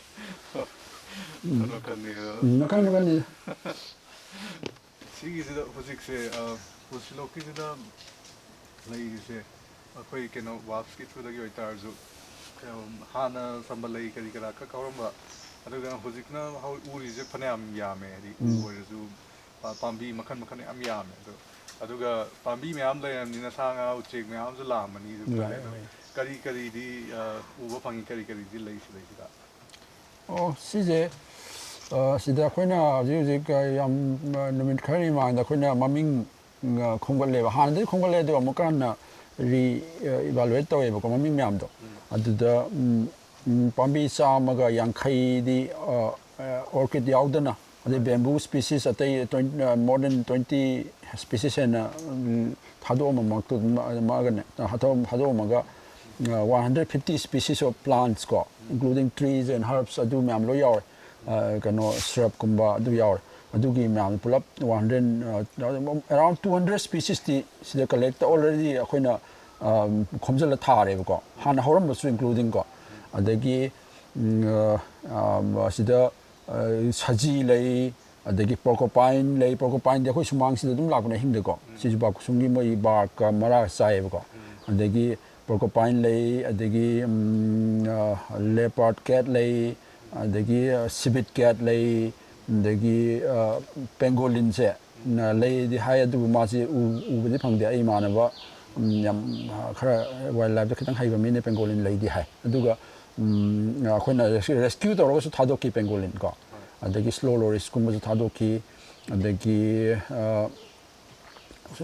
ꯎꯝ꯫ ꯃꯈꯜ ꯃꯈꯜꯅꯤ꯫ ꯁꯤꯒꯤꯁꯤꯗ ꯍꯧꯖꯤꯛꯁꯦ, ꯑ, ꯄꯨꯟꯁꯤꯂꯣꯛꯀꯤꯁꯤꯗ ꯂꯩꯔꯤꯁꯦ, ꯑꯩꯈꯣꯏ ꯀꯩꯅꯣ ꯋꯥꯐꯁꯀꯤ ꯊ꯭ꯔꯨꯗꯒꯤ ꯑꯣꯏꯇꯥꯔꯁꯨ, ꯀꯩꯅꯣ, ꯍꯥꯟꯅ ꯁꯝꯕꯜ ꯂꯩ ꯀꯔꯤ ꯀꯔꯥ ꯈꯛ ꯍꯧꯔꯝꯕ, ꯑꯗꯨꯒ ꯍꯧꯖꯤꯛꯅ ꯍꯧ-, ꯎꯔꯤꯁꯦ ꯐꯅꯌꯥꯝ ꯌꯥꯝꯃꯦ, ꯍꯥꯏꯗꯤ ꯎ ꯎꯝ꯫ ꯑꯣꯏꯔꯁꯨ, ꯄꯥ-, ꯄꯥꯝꯕꯤ ꯃꯈꯜ ꯃꯈꯜ ꯌꯥꯝ ꯌꯥꯝꯃꯦ꯫ ꯑꯗꯣ, ꯑꯗꯨꯒ ꯄꯥꯝꯕꯤ ꯃꯌꯥꯝ ꯂꯩꯔꯕꯅꯤꯅ ꯁꯥ ꯉꯥ ꯎꯆꯦꯛ ꯃꯌꯥꯝ ꯑꯃꯁꯨ ꯂꯥꯛꯑꯝꯃꯅꯤ꯫ ꯑꯗꯨ ꯂꯥꯛꯑꯦ, ꯑꯗꯣ ꯂꯥꯛꯑꯦ꯫ ꯀꯔꯤ ꯀꯔꯤꯗꯤ, ꯑ, ꯎꯕ ꯐꯪꯉꯤ, ꯀꯔꯤ ꯀꯔꯤꯗꯤ ꯂꯩ ꯁꯤꯗꯩꯁꯤꯗ? ꯑꯣ, ꯁꯤꯁꯦ, ꯑ, ꯁꯤꯗ ꯑꯩꯈꯣꯏꯅ ꯍꯧꯖꯤꯛ ꯍꯧꯖꯤꯛ, ꯑ, ꯌꯥꯝ, ꯑ, ꯅꯨꯃꯤꯠ ꯈꯔꯒꯤ ꯃꯃꯥꯡꯗ ꯑꯩꯈꯣꯏꯅ ꯃꯃꯤꯡ, ꯑ, ꯈꯣꯝꯒꯠꯂꯦꯕ꯫ ꯍꯥꯟꯅꯗꯤ ꯈꯣꯝꯒꯠꯂꯦ, ꯑꯗꯨꯒ ꯑꯃꯨꯛꯀ ꯍꯟꯅ ꯔꯤ-, ꯑ, ꯏꯚꯥꯂꯨꯑꯦꯠ ꯇꯧꯋꯦꯕꯀꯣ, ꯃꯃꯤꯡ ꯃꯌꯥꯝꯗꯣ꯫ ꯎꯝ꯫ ꯑꯗꯨꯗ, ꯎꯝ, ꯎꯝ, ꯄꯥꯝꯕꯤ ꯆꯥꯝꯃꯒ ꯌꯥꯡꯈꯩꯗꯤ, ꯑ, ꯑ, ꯑꯣꯔꯀꯤꯗ ꯌꯥꯎꯗꯅ, ꯑꯗꯩ ꯕꯦꯝꯕꯨ ꯁ꯭ꯄꯤꯁꯤꯁ ꯑꯇꯩ twenty, ꯑ, more than twenty species ꯍꯦꯟꯅ, ꯎꯝ, ꯊꯥꯗꯣꯛꯑꯝꯃꯛꯇ-, ꯃ-, ꯃꯛꯑꯒꯅꯦ, ꯑ, ꯊꯥꯗꯣꯛꯑꯝ-, ꯊꯥꯗꯣꯛꯑꯝꯃꯒ, ꯑ, one hundred fifty species of plants ꯀꯣ, including trees and herbs, ꯑꯗꯨ ꯃꯌꯥꯝ ꯂꯣꯏ ꯌꯥꯎꯔꯦ꯫ ꯑ, ꯀꯩꯅꯣ, ꯁ꯭ꯔꯕꯀꯨꯝꯕ ꯑꯗꯨ ꯌꯥꯎꯔꯦ꯫ ꯑꯗꯨꯒꯤ ꯃꯌꯥꯝ ꯄꯨꯂꯞ one hundred, ꯑ, around two hundred speciesꯇꯤ ꯁꯤꯗ ꯀꯂꯦꯛꯇ already ꯑꯩꯈꯣꯏꯅ, ꯑ, ꯈꯣꯝꯖꯤꯜꯂ ꯊꯥꯔꯦꯕꯀꯣ꯫ ꯍꯥꯟꯅ ꯍꯧꯔꯝꯕꯁꯨ including ꯀꯣ꯫ ꯑꯗꯒꯤ, ꯎꯝ, ꯑ, ꯑ, ꯁꯤꯗ, ꯑ, ꯁꯖꯤ ꯂꯩ, ꯑꯗꯒꯤ ꯄꯣꯔꯀꯣꯄꯥꯏꯟ ꯂꯩ꯫ ꯄꯣꯔꯀꯣꯄꯥꯏꯟꯗꯤ ꯑꯩꯈꯣꯏ ꯁꯨꯃꯥꯡꯁꯤꯗ ꯑꯗꯨꯝ ꯂꯥꯛꯄꯅꯦ ꯑꯍꯤꯡꯗꯀꯣ꯫ ꯎꯝ꯫ ꯁꯤ ꯖꯨꯕꯥ ꯀꯨꯁꯨꯝꯒꯤ ꯃꯣꯏ ꯕꯥꯔꯛꯀ ꯃꯔꯥ ꯆꯥꯏꯌꯦꯕꯀꯣ꯫ ꯎꯝ꯫ ꯑꯗꯒꯤ ꯄꯣꯔꯀꯣꯄꯥꯏꯟ ꯂꯩ, ꯑꯗꯒꯤ, ꯎꯝ, ꯑ, ꯂꯦꯄꯥꯔꯗ ꯀꯦꯠ ꯂꯩ, ꯑꯗꯒꯤ, ꯑ, ꯁꯤꯕꯤꯠ ꯀꯦꯠ ꯂꯩ, ꯑꯗꯒꯤ, ꯑ, ꯄꯦꯡꯒꯣꯂꯤꯟꯁꯦ, ꯎꯝ꯫ ꯅ ꯂꯩꯗꯤ ꯍꯥꯏ, ꯑꯗꯨꯕꯨ ꯃꯥꯁꯤ ꯎ-, ꯎꯕꯗꯤ ꯐꯪꯗꯦ꯫ ꯑꯩ ꯏꯃꯥꯟꯅꯕ, ꯎꯝ, ꯌꯥꯝ, ꯑ, ꯈꯔ ꯋꯥꯏꯜ ꯂꯥꯏꯐꯇ ꯈꯤꯇꯪ ꯍꯩꯕ ꯃꯤꯅ ꯄꯦꯡꯒꯣꯂꯤꯟ ꯂꯩꯗꯤ ꯍꯥꯏ꯫ ꯑꯗꯨꯒ, ꯎꯝ, ꯑꯩꯈꯣꯏꯅ ꯔꯦꯁ-, ꯔꯦꯁꯀ꯭ꯌꯨ ꯇꯧꯔꯒꯁꯨ ꯊꯥꯗꯣꯛꯈꯤ ꯄꯦꯡꯒꯣꯂꯤꯟ ꯀꯣ꯫ ꯍꯣꯏ꯫ ꯑꯗꯒꯤ ꯁ꯭ꯂꯣ ꯂꯣꯔꯤꯁꯀꯨꯝꯕꯁꯨ ꯊꯥꯗꯣꯛꯈꯤ꯫ ꯑꯗꯒꯤ, ꯑ,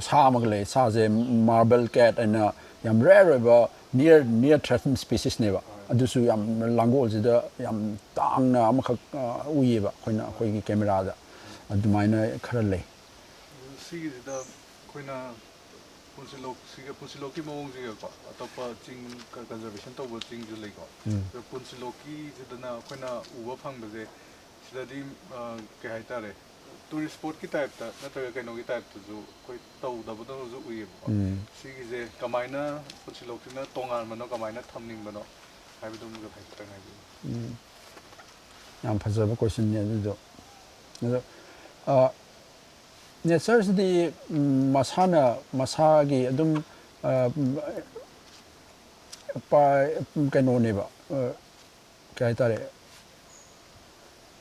ꯁꯥ ꯑꯃꯒ ꯂꯩ꯫ ꯁꯥꯁꯦ ꯃꯥꯔꯕꯜ ꯀꯦꯠ ꯍꯥꯏꯅ ꯌꯥꯝ ꯔꯦꯌꯔ ꯑꯣꯏꯕ near, near threatened speciesꯅꯦꯕ꯫ ꯍꯣꯏ꯫ ꯑꯗꯨꯁꯨ ꯌꯥꯝ ꯂꯥꯡꯒꯣꯜꯁꯤꯗ ꯌꯥꯝ ꯇꯥꯡꯅ ꯑꯃꯈꯛ, ꯑ, ꯎꯏꯌꯦꯕ ꯑꯩꯈꯣꯏꯅ, ꯑꯩꯈꯣꯏꯒꯤ ꯀꯦꯃꯦꯔꯥꯗ꯫ ꯑꯗꯨꯃꯥꯏꯅ ꯈꯔ ꯂꯩ꯫ ꯁꯤꯒꯤꯁꯤꯗ ꯑꯩꯈꯣꯏꯅ ꯄꯨꯟꯁꯤꯂꯣꯛꯁꯤꯒ, ꯄꯨꯟꯁꯤꯂꯣꯛꯀꯤ ꯃꯑꯣꯡꯁꯤꯒꯀꯣ, ꯑꯇꯣꯞꯄ ꯆꯤꯡ ꯀꯟꯖꯔꯕꯦꯁꯟ ꯇꯧꯕ ꯆꯤꯡꯁꯨ ꯂꯩꯀꯣ꯫ ꯎꯝ. ꯑꯗꯣ ꯄꯨꯟꯁꯤꯂꯣꯛꯀꯤꯁꯤꯗꯅ ꯑꯩꯈꯣꯏꯅ ꯎꯕ ꯐꯪꯕꯁꯦ, ꯁꯤꯗꯗꯤ ꯑ, ꯀꯩ ꯍꯥꯏꯇꯥꯔꯦ, ꯇꯨꯔꯤꯁ ꯁ꯭ꯄꯣꯠꯀꯤ ꯇꯥꯏꯞꯇ ꯅꯠꯇ꯭ꯔꯒ ꯀꯩꯅꯣꯒꯤ ꯇꯥꯏꯞꯇꯁꯨ ꯑꯩꯈꯣꯏ ꯇꯧꯗꯕꯗꯧꯅꯁꯨ ꯎꯏꯌꯦꯕꯀꯣ꯫ ꯎꯝ. ꯁꯤꯒꯤꯁꯦ ꯀꯃꯥꯏꯅ ꯄꯨꯟꯁꯤꯂꯣꯛꯁꯤꯅ ꯇꯣꯉꯥꯟꯕꯅꯣ, ꯀꯃꯥꯏꯅ ꯊꯝꯅꯤꯡꯕꯅꯣ ꯍꯥꯏꯕꯗꯨꯝꯁꯨ ꯍꯥꯏꯐꯦꯠꯇꯪ ꯍꯥꯏꯕꯤꯌꯨ꯫ ꯎꯝ. ꯌꯥꯝ ꯐꯖꯕ ꯀꯣꯏꯁꯟꯅꯦ ꯑꯗꯨꯗꯣ꯫ ꯑꯗꯣ, ꯑ, ꯅꯦꯆꯔꯁꯤꯗꯤ, ꯎꯝ, ꯃꯁꯥꯅ ꯃꯁꯥꯒꯤ ꯑꯗꯨꯝ, ꯑ, ꯎꯝ, ꯄ-, ꯀꯩꯅꯣꯅꯦꯕ, ꯑ, ꯀꯩ ꯍꯥꯏꯇꯥꯔꯦ,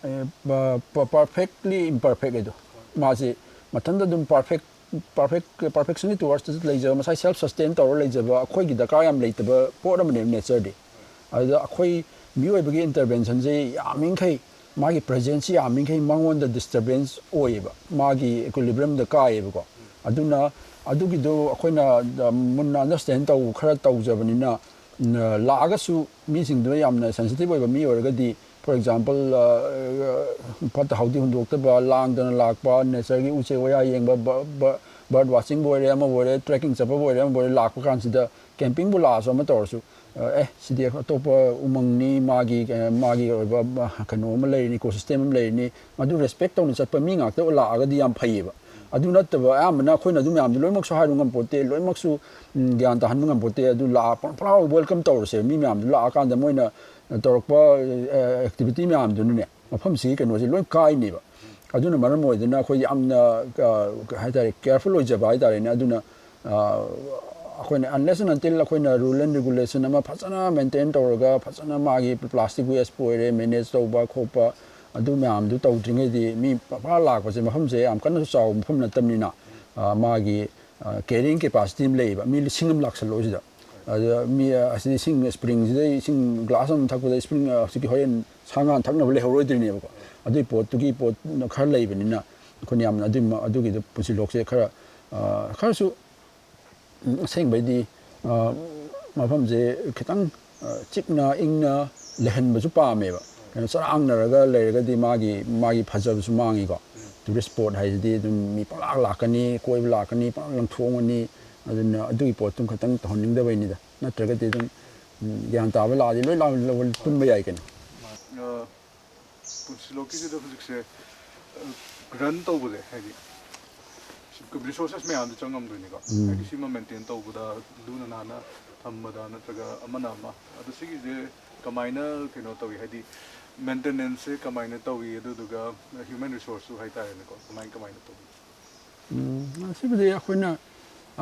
ꯑ, ꯄ-, ꯄ-, perfectly imperfect ꯍꯥꯏꯗꯣ꯫ ꯃꯥꯁꯤ ꯃꯊꯟꯇ ꯑꯗꯨꯝ perfect, perfect, perfectionꯒꯤ towardsꯇ ꯂꯩꯖꯕ, ꯃꯁꯥ self sustain ꯇꯧꯔ ꯂꯩꯖꯕ, ꯑꯩꯈꯣꯏꯒꯤ ꯗꯔꯀꯥꯔ ꯌꯥꯝ ꯂꯩꯇꯕ ꯄꯣꯠ ꯑꯃꯅꯦꯕ ꯅꯦꯆꯔꯗꯤ꯫ ꯑꯗꯨꯗ ꯑꯩꯈꯣꯏ ꯃꯤꯑꯣꯏꯕꯒꯤ interventionꯁꯦ ꯌꯥꯝꯃꯤꯈꯩ, ꯃꯥꯒꯤ presence ꯌꯥꯝꯃꯤꯈꯩ ꯃꯉꯣꯟꯗ disturbance ꯑꯣꯏꯌꯦꯕ, ꯃꯥꯒꯤ equilibriumꯗ ꯀꯥꯏꯌꯦꯕꯀꯣ꯫ ꯑꯗꯨꯅ ꯑꯗꯨꯒꯤꯗꯣ ꯑꯩꯈꯣꯏꯅ, ꯑ, ꯃꯨꯟꯅ understand ꯇꯧ-, ꯈꯔ ꯇꯧꯖꯕꯅꯤꯅ, ꯎꯝ, ꯂꯥꯛꯑꯒꯁꯨ ꯃꯤꯁꯤꯡꯗꯨꯅ ꯌꯥꯝꯅ sensitive ꯑꯣꯏꯕ ꯃꯤ ꯑꯣꯏꯔꯒꯗꯤ, for example, ꯑ, ꯐꯠꯇ ꯍꯥꯎꯗꯤ ꯍꯨꯟꯗꯣꯛꯇꯕ, ꯂꯥꯡꯗꯅ ꯂꯥꯛꯄ, natureꯒꯤ ꯎꯆꯦꯛ ꯋꯥꯌꯥ ꯌꯦꯡꯕ, ꯕ-, ꯕ-, bird watchingꯕꯨ ꯑꯣꯏꯔꯦ, ꯑꯃꯕꯨ ꯑꯣꯏꯔꯦ, trekking ꯆꯠꯄꯕꯨ ꯑꯣꯏꯔꯦ, ꯑꯃꯕꯨ ꯑꯣꯏꯔꯦ, ꯂꯥꯛꯄ ꯀꯥꯟꯁꯤꯗ campingꯕꯨ ꯂꯥꯛꯑꯁꯨ ꯑꯃ ꯇꯧꯔꯁꯨ, ꯑ, ꯑꯦ, ꯁꯤꯗꯤ ꯑꯇꯣꯞꯄ ꯎꯃꯪꯅꯤ, ꯃꯥꯒꯤ, ꯑ, ꯃꯥꯒꯤ ꯑꯣꯏꯕ, ꯑ, ꯀꯩꯅꯣ ꯑꯃ ꯂꯩꯔꯤꯅꯤ, ecosystem ꯑꯃ ꯂꯩꯔꯤꯅꯤ, ꯃꯗꯨ respect ꯇꯧꯅ ꯆꯠꯄ ꯃꯤ ꯉꯥꯛꯇ ꯂꯥꯛꯑꯒꯗꯤ ꯌꯥꯝ ꯐꯩꯌꯦꯕ꯫ ꯑꯗꯨ ꯅꯠꯇꯕ ꯑꯌꯥꯝꯕꯅ ꯑꯩꯈꯣꯏꯅ ꯑꯗꯨ ꯃꯌꯥꯝꯗꯨ ꯂꯣꯏꯅꯃꯛꯁꯨ ꯍꯥꯏꯔꯨ ꯉꯝꯄꯣꯠꯇꯦ, ꯂꯣꯏꯅꯃꯛꯁꯨ, ꯎꯝ, ꯒ꯭ꯌꯥꯟ ꯇꯥꯍꯟꯕ ꯉꯝꯄꯣꯠꯇꯦ꯫ ꯑꯗꯨ ꯂꯥꯛꯑ-, ꯄꯨꯔꯥ welcome ꯇꯧꯔꯁꯦ꯫ ꯃꯤ ꯃꯌꯥꯝꯗꯨ ꯂꯥꯛꯑꯀꯥꯟꯗ ꯃꯣꯏꯅ ꯇꯧꯔꯛꯄ, ꯑ, activity ꯃꯌꯥꯝꯗꯨꯅꯅꯦ, ꯃꯐꯝꯁꯤꯒꯤ ꯀꯩꯅꯣꯁꯦ ꯂꯣꯏ ꯀꯥꯏꯅꯦꯕ꯫ ꯑꯗꯨꯅ ꯃꯔꯝ ꯑꯣꯏꯗꯅ ꯑꯩꯈꯣꯏ ꯌꯥꯝꯅ, ꯑ, ꯀꯩ ꯍꯥꯏꯇꯥꯔꯦ, careful ꯑꯣꯏꯖꯕ ꯍꯥꯏꯇꯥꯔꯦꯅꯦ꯫ ꯑꯗꯨꯅ, ꯑ, ꯑꯩꯈꯣꯏꯅ unless and until ꯑꯩꯈꯣꯏꯅ rule and regulation ꯑꯃ ꯐꯖꯅ maintain ꯇꯧꯔꯒ, ꯐꯖꯅ ꯃꯥꯒꯤ plastic wasteꯄꯨ ꯑꯣꯏꯔꯦ, manage ꯇꯧꯕ ꯈꯣꯠꯄ, ꯑꯗꯨ ꯃꯌꯥꯝꯗꯨ ꯇꯧꯗ꯭ꯔꯤꯉꯩꯗꯤ ꯃꯤ ꯄꯨꯔꯥ ꯂꯥꯛꯄꯁꯦ, ꯃꯐꯝꯁꯦ ꯌꯥꯝ ꯀꯟꯅꯁꯨ ꯆꯥꯎꯕ ꯃꯐꯝ ꯅꯠꯇꯕꯅꯤꯅ, ꯑ, ꯃꯥꯒꯤ, ꯑ, carrying capacity ꯑꯃ ꯂꯩꯌꯦꯕ, ꯃꯤ ꯂꯤꯁꯤꯡ ꯑꯃ ꯂꯥꯛꯁꯜꯂꯣ ꯁꯤꯗ꯫ ꯑꯗ ꯃꯤ, ꯑ, ꯑꯁꯤꯗ ꯏꯁꯤꯡ springꯁꯤꯗ ꯏꯁꯤꯡ glass ꯑꯃ ꯊꯛꯄꯗ spring, ꯑ, ꯍꯧꯖꯤꯛꯀꯤ ꯍꯣꯔꯦꯟ ꯁꯥ ꯉꯥ ꯊꯛꯅꯕ ꯂꯩꯍꯧꯔꯣꯏꯗꯣꯏꯅꯦꯕꯀꯣ꯫ ꯑꯗꯨꯒꯤ ꯄꯣꯠꯇꯨꯒꯤ ꯄꯣꯠ ꯈꯔ ꯂꯩꯕꯅꯤꯅ, ꯑꯩꯈꯣꯏꯅ ꯌꯥꯝꯅ ꯑꯗꯨꯒꯤ ꯃ-, ꯑꯗꯨꯒꯤꯗꯣ ꯄꯨꯟꯁꯤꯂꯣꯛꯁꯦ ꯈꯔ, ꯑ, ꯈꯔꯁꯨ, ꯎꯝ, ꯑꯁꯦꯡꯕꯩꯗꯤ, ꯑ, ꯃꯐꯝꯁꯦ ꯈꯤꯇꯪ, ꯑ, ꯆꯤꯛꯅ ꯏꯪꯅ ꯂꯩꯍꯟꯕꯁꯨ ꯄꯥꯝꯃꯦꯕ꯫ ꯀꯩꯅꯣ, ꯆꯔꯥꯡꯅꯔꯒ ꯂꯩꯔꯒꯗꯤ ꯃꯥꯒꯤ, ꯃꯥꯒꯤ ꯐꯖꯕꯁꯨ ꯃꯥꯡꯉꯤꯀꯣ꯫ Tourist spot ꯍꯥꯏꯁꯤꯗꯤ ꯑꯗꯨꯝ ꯃꯤ ꯄꯪꯂꯥꯛ ꯂꯥꯛꯀꯅꯤ, ꯀꯣꯏꯕ ꯂꯥꯛꯀꯅꯤ, ꯄꯪꯂꯥꯡ ꯂꯪꯊꯣꯛꯑꯝꯒꯅꯤ, ꯑꯗꯨꯅ ꯑꯗꯨꯒꯤ ꯄꯣꯠꯇꯨ ꯈꯛꯇꯪ ꯇꯧꯍꯟꯅꯤꯡꯗꯕꯩꯅꯤꯗ, ꯅꯠꯇ꯭ꯔꯒꯗꯤ ꯑꯗꯨꯝ ꯎꯝ, ꯒ꯭ꯌꯥꯟ ꯇꯥꯕ ꯂꯥꯛꯑꯗꯤ ꯂꯣꯏ ꯂꯥꯎ ꯂꯧ- ꯄꯨꯟꯕ ꯌꯥꯏ ꯀꯩꯅꯣ꯫ ꯑ, ꯄꯨꯟꯁꯤꯂꯣꯛꯀꯤꯁꯤꯗ ꯍꯧꯖꯤꯛꯁꯦ ꯔꯟ ꯇꯧꯕꯁꯦ ꯍꯥꯏꯗꯤ ꯔꯤꯁꯣꯔꯁꯦꯁ ꯃꯌꯥꯝꯗꯣ ꯆꯪꯉꯝꯗꯣꯏꯅꯤꯀꯣ꯫ ꯍꯥꯏꯗꯤ ꯁꯤꯃ ꯃꯦꯟꯇꯦꯟ ꯇꯧꯕꯗ, ꯂꯨꯅ ꯅꯥꯟꯅ ꯊꯝꯕꯗ ꯅꯠꯇ꯭ꯔꯒ ꯑꯃꯅ ꯑꯃ, ꯑꯗꯣ ꯁꯤꯒꯤꯁꯦ ꯀꯃꯥꯏꯅ ꯀꯩꯅꯣ ꯇꯧꯏ, ꯍꯥꯏꯗꯤ ꯃꯦꯟꯇꯦꯅꯦꯟꯁꯁꯦ ꯀꯃꯥꯏꯅ ꯇꯧꯏ, ꯑꯗꯨꯗꯨꯒ ꯍ꯭ꯌꯨꯃꯦꯟ ꯔꯤꯁꯣꯔꯁꯁꯨ ꯍꯥꯏꯇꯥꯔꯦꯅꯦꯀꯣ, ꯀꯃꯥꯏ ꯀꯃꯥꯏꯅ ꯇꯧꯏ? ꯎꯝ, ꯑꯁꯤꯕꯨꯗꯤ ꯑꯩꯈꯣꯏꯅ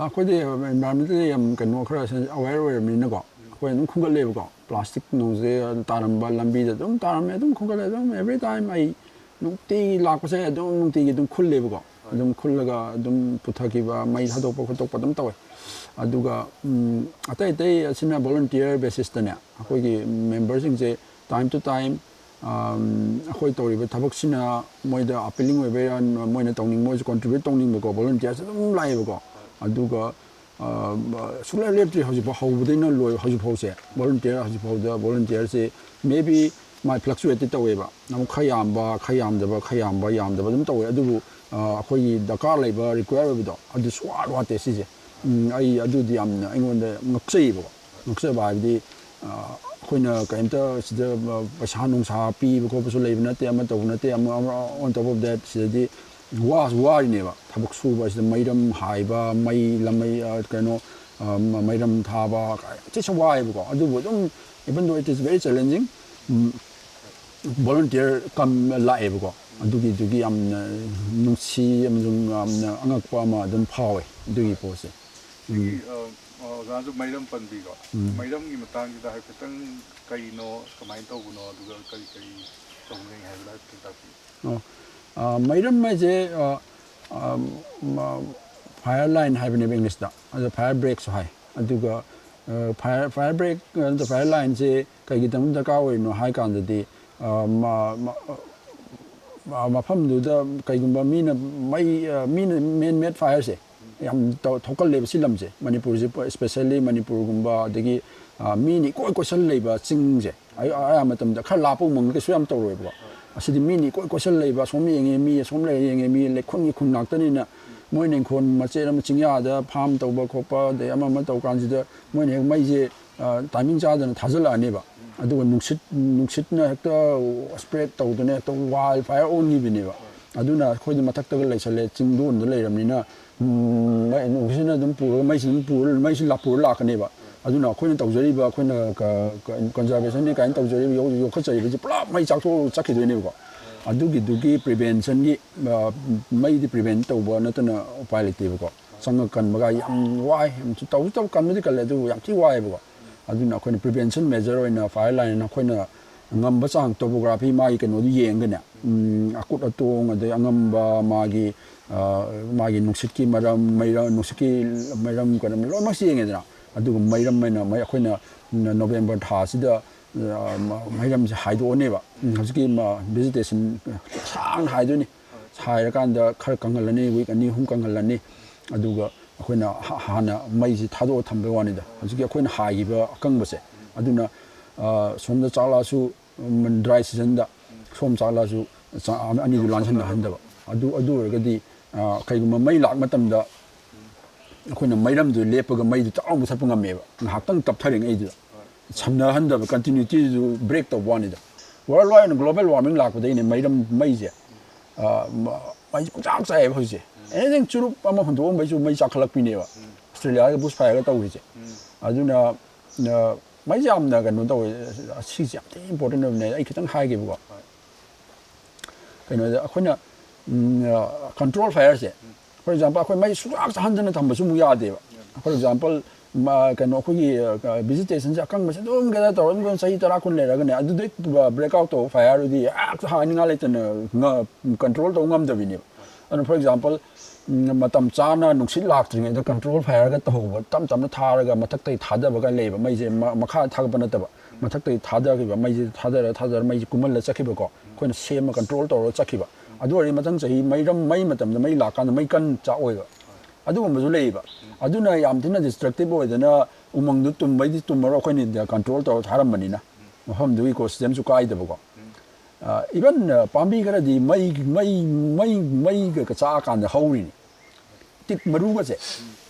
ꯑꯩꯈꯣꯏꯗꯤ ꯑꯦꯟꯚꯥꯏꯔꯣꯟꯃꯦꯟꯇꯗꯤ ꯌꯥꯝ ꯀꯩꯅꯣ ꯈꯔ ꯑꯋꯦꯌꯔ ꯑꯣꯏꯔꯕꯅꯤꯅꯀꯣ, ꯑꯩꯈꯣꯏ ꯑꯗꯨꯝ ꯈꯨꯝꯒꯠꯂꯦꯕꯀꯣ꯫ ꯄ꯭ꯂꯥꯁꯇꯤꯛ ꯅꯨꯡꯁꯦ ꯇꯥꯔꯝꯕ ꯂꯝꯕꯤꯗ ꯑꯗꯨꯝ ꯇꯥꯔꯝꯃꯦ, ꯑꯗꯨꯝ ꯈꯨꯝꯒꯠꯂꯦ꯫ ꯑꯗꯨꯝ ꯑꯦꯕ꯭ꯔꯤ ꯇꯥꯏꯝ ꯑꯩ ꯅꯨꯡꯇꯤꯒꯤ ꯂꯥꯛꯄꯁꯦ ꯑꯗꯨꯝ ꯅꯨꯡꯇꯤꯒꯤ ꯑꯗꯨꯝ ꯈꯨꯜꯂꯦꯕꯀꯣ꯫ ꯑꯗꯨꯝ ꯈꯨꯜꯂꯒ ꯑꯗꯨꯝ ꯄꯨꯊꯈꯤꯕ, ꯃꯩ ꯊꯥꯗꯣꯛꯄ ꯈꯣꯠꯇꯣꯛꯄ ꯑꯗꯨꯝ ꯇꯧꯋꯦ꯫ ꯑꯗꯨꯒ ꯎꯝ, ꯑꯇꯩ ꯑꯇꯩ ꯑꯁꯤꯅ ꯚꯣꯂꯨꯟꯇꯤꯌꯔ ꯕꯦꯁꯤꯁꯇꯅꯦ, ꯑꯩꯈꯣꯏꯒꯤ ꯃꯦꯝꯕꯔꯁꯤꯡꯁꯦ time to time ꯑꯩꯈꯣꯏ ꯇꯧꯔꯤꯕ ꯊꯕꯛꯁꯤꯅ ꯃꯣꯏꯗ ꯑꯄꯤꯂꯤꯡ ꯑꯣꯏꯕꯩꯔꯥ, ꯃꯣꯏꯅ ꯇꯧꯅꯤꯡꯕ, ꯃꯣꯏꯁꯨ ꯀꯣꯟꯇ꯭ꯔꯤꯕ꯭ꯌꯨꯠ ꯇꯧꯅꯤꯡꯕꯀꯣ, ꯚꯣꯂꯨꯟꯇꯤꯌꯔꯁꯦ ꯑꯗꯨꯝ ꯂꯥꯛꯑꯦꯕꯀꯣ꯫ ꯑꯗꯨꯒ ꯁꯨꯡꯂꯦꯞ ꯂꯦꯞꯇ꯭ꯔꯤ ꯍꯧꯖꯤꯛꯐꯥꯎ, ꯍꯧꯕꯗꯩꯅ ꯂꯣꯏ ꯍꯧꯖꯤꯛꯐꯥꯎꯁꯦ ꯚꯣꯂꯨꯟꯇꯤꯌꯔ, ꯍꯧꯖꯤꯛꯐꯥꯎꯗ ꯚꯣꯂꯨꯟꯇꯤꯌꯔꯁꯦ maybe ꯃꯥꯏ ꯐ꯭ꯂꯛꯆꯨꯋꯦꯠꯇꯤ ꯇꯧꯋꯦꯕ꯫ ꯑꯃꯨꯛ ꯈꯔ ꯌꯥꯝꯕ, ꯈꯔ ꯌꯥꯝꯗꯕ, ꯈꯔ ꯌꯥꯝꯕ, ꯌꯥꯝꯗꯕ ꯑꯗꯨꯝ ꯇꯧꯋꯦ꯫ ꯑꯗꯨꯕꯨ ꯑꯩꯈꯣꯏꯒꯤ ꯗꯔꯀꯥꯔ ꯂꯩꯕ, ꯔꯤꯀ꯭ꯋꯦꯌꯔ ꯑꯣꯏꯕꯗꯣ ꯑꯗꯨ ꯁꯨꯡꯋꯥꯠ ꯋꯥꯠꯇꯦ ꯁꯤꯁꯦ꯫ ꯎꯝ, ꯑꯩ ꯑꯗꯨꯗꯤ ꯌꯥꯝꯅ ꯑꯩꯉꯣꯟꯗ ꯉꯛꯆꯩꯌꯦꯕꯀꯣ꯫ ꯉꯛꯆꯕ ꯍꯥꯏꯕꯗꯤ ꯑꯩꯈꯣꯏꯅ ꯀꯔꯤꯝꯇ ꯁꯤꯗ ꯄꯩꯁꯥ ꯅꯨꯡꯁꯥ ꯄꯤꯕ ꯈꯣꯠꯄꯁꯨ ꯂꯩꯕ ꯅꯠꯇꯦ, ꯑꯃ ꯇꯧꯕ ꯅꯠꯇꯦ, ꯑꯃ ꯑꯃ on top of that ꯁꯤꯗꯗꯤ ꯋꯥꯁꯨ ꯋꯥꯔꯤꯅꯦꯕ꯫ ꯊꯕꯛ ꯁꯨꯕ ꯑꯁꯤꯗ ꯃꯩꯔꯝ ꯍꯥꯏꯕ, ꯃꯩ ꯂꯝꯃꯩ ꯀꯩꯅꯣ ꯃꯩꯔꯝ ꯊꯥꯕ ꯊꯤꯁꯨ ꯋꯥꯏꯑꯦꯕꯀꯣ꯫ ꯑꯗꯨꯕꯨ ꯑꯗꯨꯝ even though it is very challenging, volunteer ꯀꯝ ꯂꯥꯛꯑꯦꯕꯀꯣ꯫ ꯑꯗꯨꯒꯤꯗꯨꯒꯤ ꯌꯥꯝꯅ ꯅꯨꯡꯁꯤ ꯑꯃꯁꯨꯡ ꯌꯥꯝꯅ ꯑꯉꯛꯄ ꯑꯃ ꯑꯗꯨꯝ ꯐꯥꯎꯋꯦ ꯑꯗꯨꯒꯤ ꯄꯣꯠꯁꯦ꯫ ꯁꯤꯒꯤ ꯑꯣꯖꯥꯁꯨ ꯃꯩꯔꯝ ꯄꯟꯕꯤꯀꯣ, ꯃꯩꯔꯝꯒꯤ ꯃꯇꯥꯡꯁꯤꯗ ꯍꯥꯏꯐꯦꯠꯇꯪ ꯀꯩꯅꯣ, ꯀꯃꯥꯏꯅ ꯇꯧꯕꯅꯣ, ꯑꯗꯨꯒ ꯀꯔꯤ ꯀꯔꯤ ꯇꯧꯅꯩ ꯍꯥꯏꯕꯗꯣ ꯍꯥꯏꯐꯦꯠꯇꯪ ꯇꯥꯛꯄꯤꯌꯨ꯫ ꯑꯣ, ꯃꯩꯔꯝ ꯍꯥꯏꯁꯦ ꯐꯥꯌꯔ ꯂꯥꯏꯟ ꯍꯥꯏꯕꯅꯦꯕ ꯏꯪꯂꯤꯁꯇ, ꯑꯗꯣ ꯐꯥꯌꯔ ꯕ꯭ꯔꯦꯛꯁꯨ ꯍꯥꯏ꯫ ꯑꯗꯨꯒ ꯐꯥꯌꯔ ꯐꯥꯌꯔ ꯕ꯭ꯔꯦꯛ ꯅꯠꯇ꯭ꯔ ꯐꯥꯌꯔ ꯂꯥꯏꯟꯁꯦ ꯀꯩꯒꯤꯗꯃꯛ ꯗꯔꯀꯥꯔ ꯑꯣꯏꯔꯤꯅꯣ ꯍꯥꯏ ꯀꯥꯟꯗꯗꯤ, ꯃꯐꯝꯗꯨꯗ ꯀꯩꯒꯨꯝꯕ ꯃꯤꯅ ꯃꯩ, ꯃꯤꯅ ꯃꯦꯟ ꯃꯦꯗ ꯐꯥꯌꯔꯁꯦ ꯌꯥꯝ ꯊꯣꯛꯀꯜꯂꯦꯕ ꯁꯤ ꯂꯝꯁꯦ꯫ ꯃꯅꯤꯄꯨꯔꯁꯦ, ꯏꯁꯄꯦꯁꯦꯜꯂꯤ ꯃꯅꯤꯄꯨꯔꯒꯨꯝꯕ, ꯑꯗꯒꯤ ꯃꯤꯅ ꯏꯀꯣꯏ ꯀꯣꯏꯁꯜ ꯂꯩꯕ ꯆꯤꯡꯁꯦ, ꯑꯌꯥꯝꯕ ꯃꯇꯝꯗ ꯈꯔ ꯂꯥꯞꯄ ꯎꯃꯪꯗ ꯀꯩꯁꯨ ꯌꯥꯝ ꯇꯧꯔꯣꯏꯕꯀꯣ꯫ ꯑꯁꯤꯗꯤ ꯃꯤꯅ ꯏꯀꯣꯏ ꯀꯣꯏꯁꯜ ꯂꯩꯕ, ꯑꯁꯣꯝ ꯌꯦꯡꯉꯦ ꯃꯤ, ꯑꯁꯣꯝ ꯂꯩ ꯌꯦꯡꯉꯦ ꯃꯤ, ꯂꯩꯈꯨꯟꯒꯤ ꯈꯨꯟ ꯉꯥꯛꯇꯅꯤꯅ ꯃꯣꯏꯅ ꯏꯪꯈꯣꯜ ꯃꯆꯦꯠ ꯑꯃ ꯆꯤꯡꯌꯥꯗ ꯐꯥꯝ ꯇꯧꯕ ꯈꯣꯠꯄ, ꯑꯗꯩ ꯑꯃ ꯑꯃ ꯇꯧ ꯀꯥꯟꯁꯤꯗ ꯃꯣꯏꯅ ꯍꯦꯛ ꯃꯩꯁꯦ ꯇꯥꯏꯃꯤꯡ ꯆꯥꯗꯅ ꯊꯥꯖꯤꯜꯂꯛꯑꯅꯦꯕ꯫ ꯑꯗꯨꯒ ꯅꯨꯡꯁꯤꯠ ꯅꯨꯡꯁꯤꯠꯅ ꯍꯦꯛꯇ ꯁ꯭ꯄ꯭ꯔꯦꯗ ꯇꯧꯗꯅ ꯍꯦꯛꯇ ꯋꯥꯏꯜ ꯐꯥꯏꯌꯔ ꯑꯣꯟꯈꯤꯕꯅꯦꯕ꯫ ꯑꯗꯨꯅ ꯑꯩꯈꯣꯏꯗꯤ ꯃꯊꯛꯇꯒ ꯂꯩꯁꯜꯂꯦ, ꯆꯤꯡꯗꯣꯟꯗ ꯂꯩꯔꯕꯅꯤꯅ, ꯎꯝ, ꯃꯩ, ꯅꯨꯡꯁꯤꯠꯅ ꯑꯗꯨꯝ ꯄꯨꯔꯒ, ꯃꯩꯁꯤ ꯑꯗꯨꯝ ꯄꯨꯔ, ꯃꯩꯁꯤ ꯂꯥ-, ꯄꯨꯔ ꯂꯥꯛꯀꯅꯦꯕ꯫ ꯑꯗꯨꯅ ꯑꯩꯈꯣꯏꯅ ꯇꯧꯖꯔꯤꯕ, ꯑꯩꯈꯣꯏꯅ ꯀ-, ꯀ-, ꯀꯟꯖꯔꯕꯦꯁꯟꯅꯤ ꯀꯥꯏꯅ ꯇꯧꯖꯔꯤꯕ, ꯌꯣꯛ-, ꯌꯣꯛꯈꯠꯆꯔꯤꯕꯁꯤ ꯄꯨꯂꯞ ꯃꯩ ꯆꯥꯛꯊꯣꯛ ꯆꯠꯈꯤꯗꯣꯏꯅꯦꯕꯀꯣ꯫ ꯑꯗꯨꯒꯤꯗꯨꯒꯤ ꯄ꯭ꯔꯤꯚꯦꯟꯁꯟꯒꯤ, ꯑ, ꯃꯩꯗꯤ ꯄ꯭ꯔꯤꯚꯦꯟ ꯇꯧꯕ ꯅꯠꯇꯅ ꯎꯄꯥꯏ ꯂꯩꯇꯦꯕꯀꯣ꯫ ꯆꯪꯉ ꯀꯟꯕꯒ ꯌꯥꯝ ꯋꯥꯏ꯫ ꯌꯥꯝ ꯇꯧꯁꯨ ꯇꯧ, ꯀꯟꯕꯗꯤ ꯀꯜꯂꯦ, ꯑꯗꯨꯕꯨ ꯌꯥꯝ ꯊꯤ ꯋꯥꯏꯑꯦꯕꯀꯣ꯫ ꯑꯗꯨꯅ ꯑꯩꯈꯣꯏꯅ ꯄ꯭ꯔꯤꯚꯦꯟꯁꯟ ꯃꯦꯖꯔ ꯑꯣꯏꯅ ꯐꯥꯏꯌꯔ ꯂꯥꯏꯟ ꯑꯩꯈꯣꯏꯅ ꯉꯝꯕ ꯆꯥꯡ ꯇꯣꯄꯣꯒ꯭ꯔꯥꯐꯤ ꯃꯥꯒꯤ ꯀꯩꯅꯣꯗꯨ ꯌꯦꯡꯒꯅꯦ, ꯎꯝ, ꯑꯀꯨꯠ ꯑꯇꯣꯡ, ꯑꯗꯩ ꯑꯉꯝꯕ, ꯃꯥꯒꯤ, ꯑ, ꯃꯥꯒꯤ ꯅꯨꯡꯁꯤꯠꯀꯤ ꯃꯔꯝ, ꯃꯩꯔ-, ꯅꯨꯡꯁꯤꯠꯀꯤ ꯃꯩꯔꯝ ꯀꯩꯅꯣ ꯂꯣꯏꯅꯃꯛ ꯌꯦꯡꯉꯦꯗꯅ꯫ ꯑꯗꯨꯒ ꯃꯩꯔꯝ ꯑꯣꯏꯅ ꯃꯩ-, ꯑꯩꯈꯣꯏꯅ ꯅꯣꯕꯦꯝꯕꯔ ꯊꯥꯁꯤꯗ, ꯑ, ꯃ-, ꯃꯩꯔꯝꯁꯦ ꯍꯥꯏꯗꯣꯛꯑꯅꯦꯕ꯫ ꯎꯝ, ꯍꯧꯖꯤꯛꯀꯤ ꯃ-, ꯚꯦꯖꯤꯇꯦꯁꯟ ꯁꯥꯡꯅ ꯍꯥꯏꯗꯣꯏꯅꯤ꯫ ꯍꯥꯏꯔꯀꯥꯟꯗ ꯈꯔ ꯀꯪꯍꯜꯂꯅꯤ, ꯋꯤꯛ ꯑꯅꯤ ꯑꯍꯨꯝ ꯀꯪꯍꯜꯂꯅꯤ꯫ ꯑꯗꯨꯒ ꯑꯩꯈꯣꯏꯅ ꯍ-, ꯍꯥꯟꯅ ꯃꯩꯁꯤ ꯊꯥꯗꯣꯛꯑ ꯊꯝꯕꯩ ꯋꯥꯅꯤꯗ꯫ ꯍꯧꯖꯤꯛꯀꯤ ꯑꯩꯈꯣꯏꯅ ꯍꯥꯏꯈꯤꯕ ꯑꯀꯪꯕꯁꯦ, ꯑꯗꯨꯅ, ꯑ, ꯁꯣꯝꯗ ꯆꯥꯛꯂꯥꯁꯨ, ꯎꯝ, ꯗ꯭ꯔꯥꯏ ꯁꯤꯖꯟꯗ ꯁꯣꯝ ꯆꯥꯛꯂꯥꯁꯨ ꯆꯥ-, ꯑꯅꯤꯗꯨ ꯂꯥꯟꯁꯤꯟꯅꯍꯟꯗꯕ꯫ ꯑꯗꯨ, ꯑꯗꯨ ꯑꯣꯏꯔꯒꯗꯤ, ꯑ, ꯀꯩꯒꯨꯝꯕ ꯃꯩ ꯂꯥꯛ ꯃꯇꯝꯗ ꯑꯩꯈꯣꯏꯅ ꯃꯩꯔꯝꯗꯨ ꯂꯦꯞꯄꯒ ꯃꯩꯗꯨ ꯆꯥꯎ ꯃꯨꯊꯠꯄ ꯉꯝꯃꯦꯕ꯫ ꯉꯥꯏꯍꯥꯛꯇꯪ ꯇꯞꯊꯔꯤꯉꯩꯗꯨꯗ ꯁꯝꯅꯍꯟꯗꯕ, ꯀꯟꯇꯤꯅ꯭ꯌꯨꯇꯤꯗꯨ ꯕ꯭ꯔꯦꯛ ꯇꯧꯕ ꯋꯥꯅꯤꯗ꯫ ꯋꯥꯔꯜ ꯋꯥꯏꯗ ꯑꯣꯏꯅ ꯒ꯭ꯂꯣꯕꯦꯜ ꯋꯥꯔꯃꯤꯡ ꯂꯥꯛꯄꯗꯒꯤꯅꯦ ꯃꯩꯔꯝ, ꯃꯩꯁꯦ, ꯑ, ꯃ-, ꯃꯩꯁꯦ ꯄꯨꯡꯆꯥꯛ ꯆꯥꯛꯑꯦꯕ ꯍꯧꯖꯤꯛꯁꯦ꯫ ꯑꯦꯅꯤꯊꯤꯡ ꯆꯨꯔꯨꯞ ꯑꯃ ꯍꯨꯟꯗꯣꯛꯑꯝꯕꯩꯁꯨ ꯃꯩ ꯆꯥꯛꯈꯠꯂꯛꯄꯤꯅꯦꯕ꯫ ꯑꯁꯇ꯭ꯔꯦꯂꯤꯌꯥꯒꯤ ꯕꯨꯁ ꯐꯥꯏꯌꯔꯒ ꯇꯧꯔꯤꯁꯦ꯫ ꯑꯗꯨꯅ, ꯑ, ꯃꯩꯁꯦ ꯌꯥꯝꯅ ꯀꯩꯅꯣ ꯇꯧꯋꯦ꯫ ꯑꯁꯤꯁꯦ ꯌꯥꯝ ꯊꯤ ꯏꯝꯄꯣꯔꯇꯦꯟ ꯑꯣꯏꯕꯅꯦ꯫ ꯑꯩ ꯈꯤꯇꯪ ꯍꯥꯏꯒꯦꯕꯀꯣ꯫ ꯀꯩꯅꯣꯗ ꯑꯩꯈꯣꯏꯅ, ꯎꯝ, ꯑ, ꯀꯟꯇ꯭ꯔꯣꯜ ꯐꯥꯏꯌꯔꯁꯦ, ꯐꯣꯔ ꯑꯦꯛꯖꯥꯝꯄꯜ, ꯑꯩꯈꯣꯏ ꯃꯩ ꯁꯨꯡꯆꯥꯛ ꯆꯥꯛꯍꯟꯗꯅ ꯊꯝꯕꯁꯨ ꯑꯃꯨꯛ ꯌꯥꯗꯦꯕ꯫ ꯐꯣꯔ ꯑꯦꯛꯖꯥꯝꯄꯜ, ꯃ-, ꯀꯩꯅꯣ, ꯑꯩꯈꯣꯏꯒꯤ, ꯑ, ꯚꯦꯖꯤꯇꯦꯁꯟꯁꯦ ꯑꯀꯪꯕꯁꯦ ꯑꯗꯨꯝ ꯀꯩꯅꯣ ꯇꯧꯔ ꯑꯗꯨꯝ ꯆꯍꯤ ꯇꯔꯥ ꯀꯨꯟ ꯂꯩꯔꯒꯅꯦ, ꯑꯗꯨꯗꯩ ꯕ꯭ꯔꯦꯛ ꯑꯥꯎꯠ ꯇꯧꯕ ꯐꯥꯏꯌꯔꯗꯨꯗꯤ ꯍꯦꯛꯇ ꯍꯥꯏꯅꯤꯡꯉꯥꯏ ꯂꯩꯇꯅ ꯉ-, ꯀꯟꯇ꯭ꯔꯣꯜ ꯇꯧꯕ ꯉꯝꯗꯕꯤꯅꯦꯕ꯫ ꯑꯗꯨꯅ, ꯐꯣꯔ ꯑꯦꯛꯖꯥꯝꯄꯜ, ꯎꯝ, ꯃꯇꯝ ꯆꯥꯅ ꯅꯨꯡꯁꯤꯠ ꯂꯥꯛꯇ꯭ꯔꯤꯉꯩꯗ ꯀꯟꯇ꯭ꯔꯣꯜ ꯐꯥꯏꯌꯔꯒ ꯇꯧꯍꯧꯕ, ꯇꯞ ꯇꯞꯅ ꯊꯥꯔꯒ ꯃꯊꯛꯇꯒꯤ ꯊꯥꯗꯕꯒ ꯂꯩꯌꯦꯕ꯫ ꯃꯩꯁꯦ ꯃ-, ꯃꯈꯥ ꯊꯥꯒꯠꯄ ꯅꯠꯇꯕ, ꯃꯊꯛꯇꯒꯤ ꯊꯥꯗꯈꯤꯕ ꯃꯩꯁꯦ ꯊꯥꯗꯔ ꯊꯥꯗꯔ ꯃꯩꯁꯦ ꯀꯨꯝꯍꯜꯂ ꯆꯠꯈꯤꯕꯀꯣ꯫ ꯑꯩꯈꯣꯏꯅ ꯁꯦꯝꯃ ꯀꯟꯇ꯭ꯔꯣꯜ ꯇꯧꯔꯒ ꯆꯠꯈꯤꯕ꯫ ꯑꯗꯨ ꯑꯣꯏꯔꯗꯤ ꯃꯊꯪ ꯆꯍꯤ ꯃꯩꯔꯝ, ꯃꯩ ꯃꯇꯝꯗ ꯃꯩ ꯂꯥꯛꯀꯥꯟꯗ ꯃꯩ ꯀꯟ ꯆꯥꯛꯑꯣꯏꯕ꯫ ꯑꯗꯨꯒꯨꯝꯕꯁꯨ ꯂꯩꯌꯦꯕ꯫ ꯑꯗꯨꯅ ꯌꯥꯝ ꯊꯤꯅ ꯗꯤꯁꯇ꯭ꯔꯛꯇꯤꯞ ꯑꯣꯏꯗꯅ ꯎꯃꯪꯗꯨ ꯇꯨꯝꯕꯩꯗꯤ ꯇꯨꯝꯃꯔꯣꯏ, ꯑꯩꯈꯣꯏꯅ ꯀꯟꯇ꯭ꯔꯣꯜ ꯇꯧꯔ ꯊꯥꯔꯝꯕꯅꯤꯅ꯫ ꯃꯐꯝꯗꯨꯒꯤ ꯏꯀꯣ ꯁꯤꯁꯇꯦꯝꯁꯨ ꯀꯥꯏꯗꯕꯀꯣ꯫ ꯏꯚꯟ ꯄꯥꯝꯕꯤ ꯈꯔꯗꯤ ꯃꯩ, ꯃꯩ, ꯃꯩ, ꯃꯩꯒ ꯆꯥꯛꯑꯀꯥꯟꯗ ꯍꯧꯔꯤꯅꯤ꯫ ꯇꯤꯛ ꯃꯔꯨꯒꯁꯦ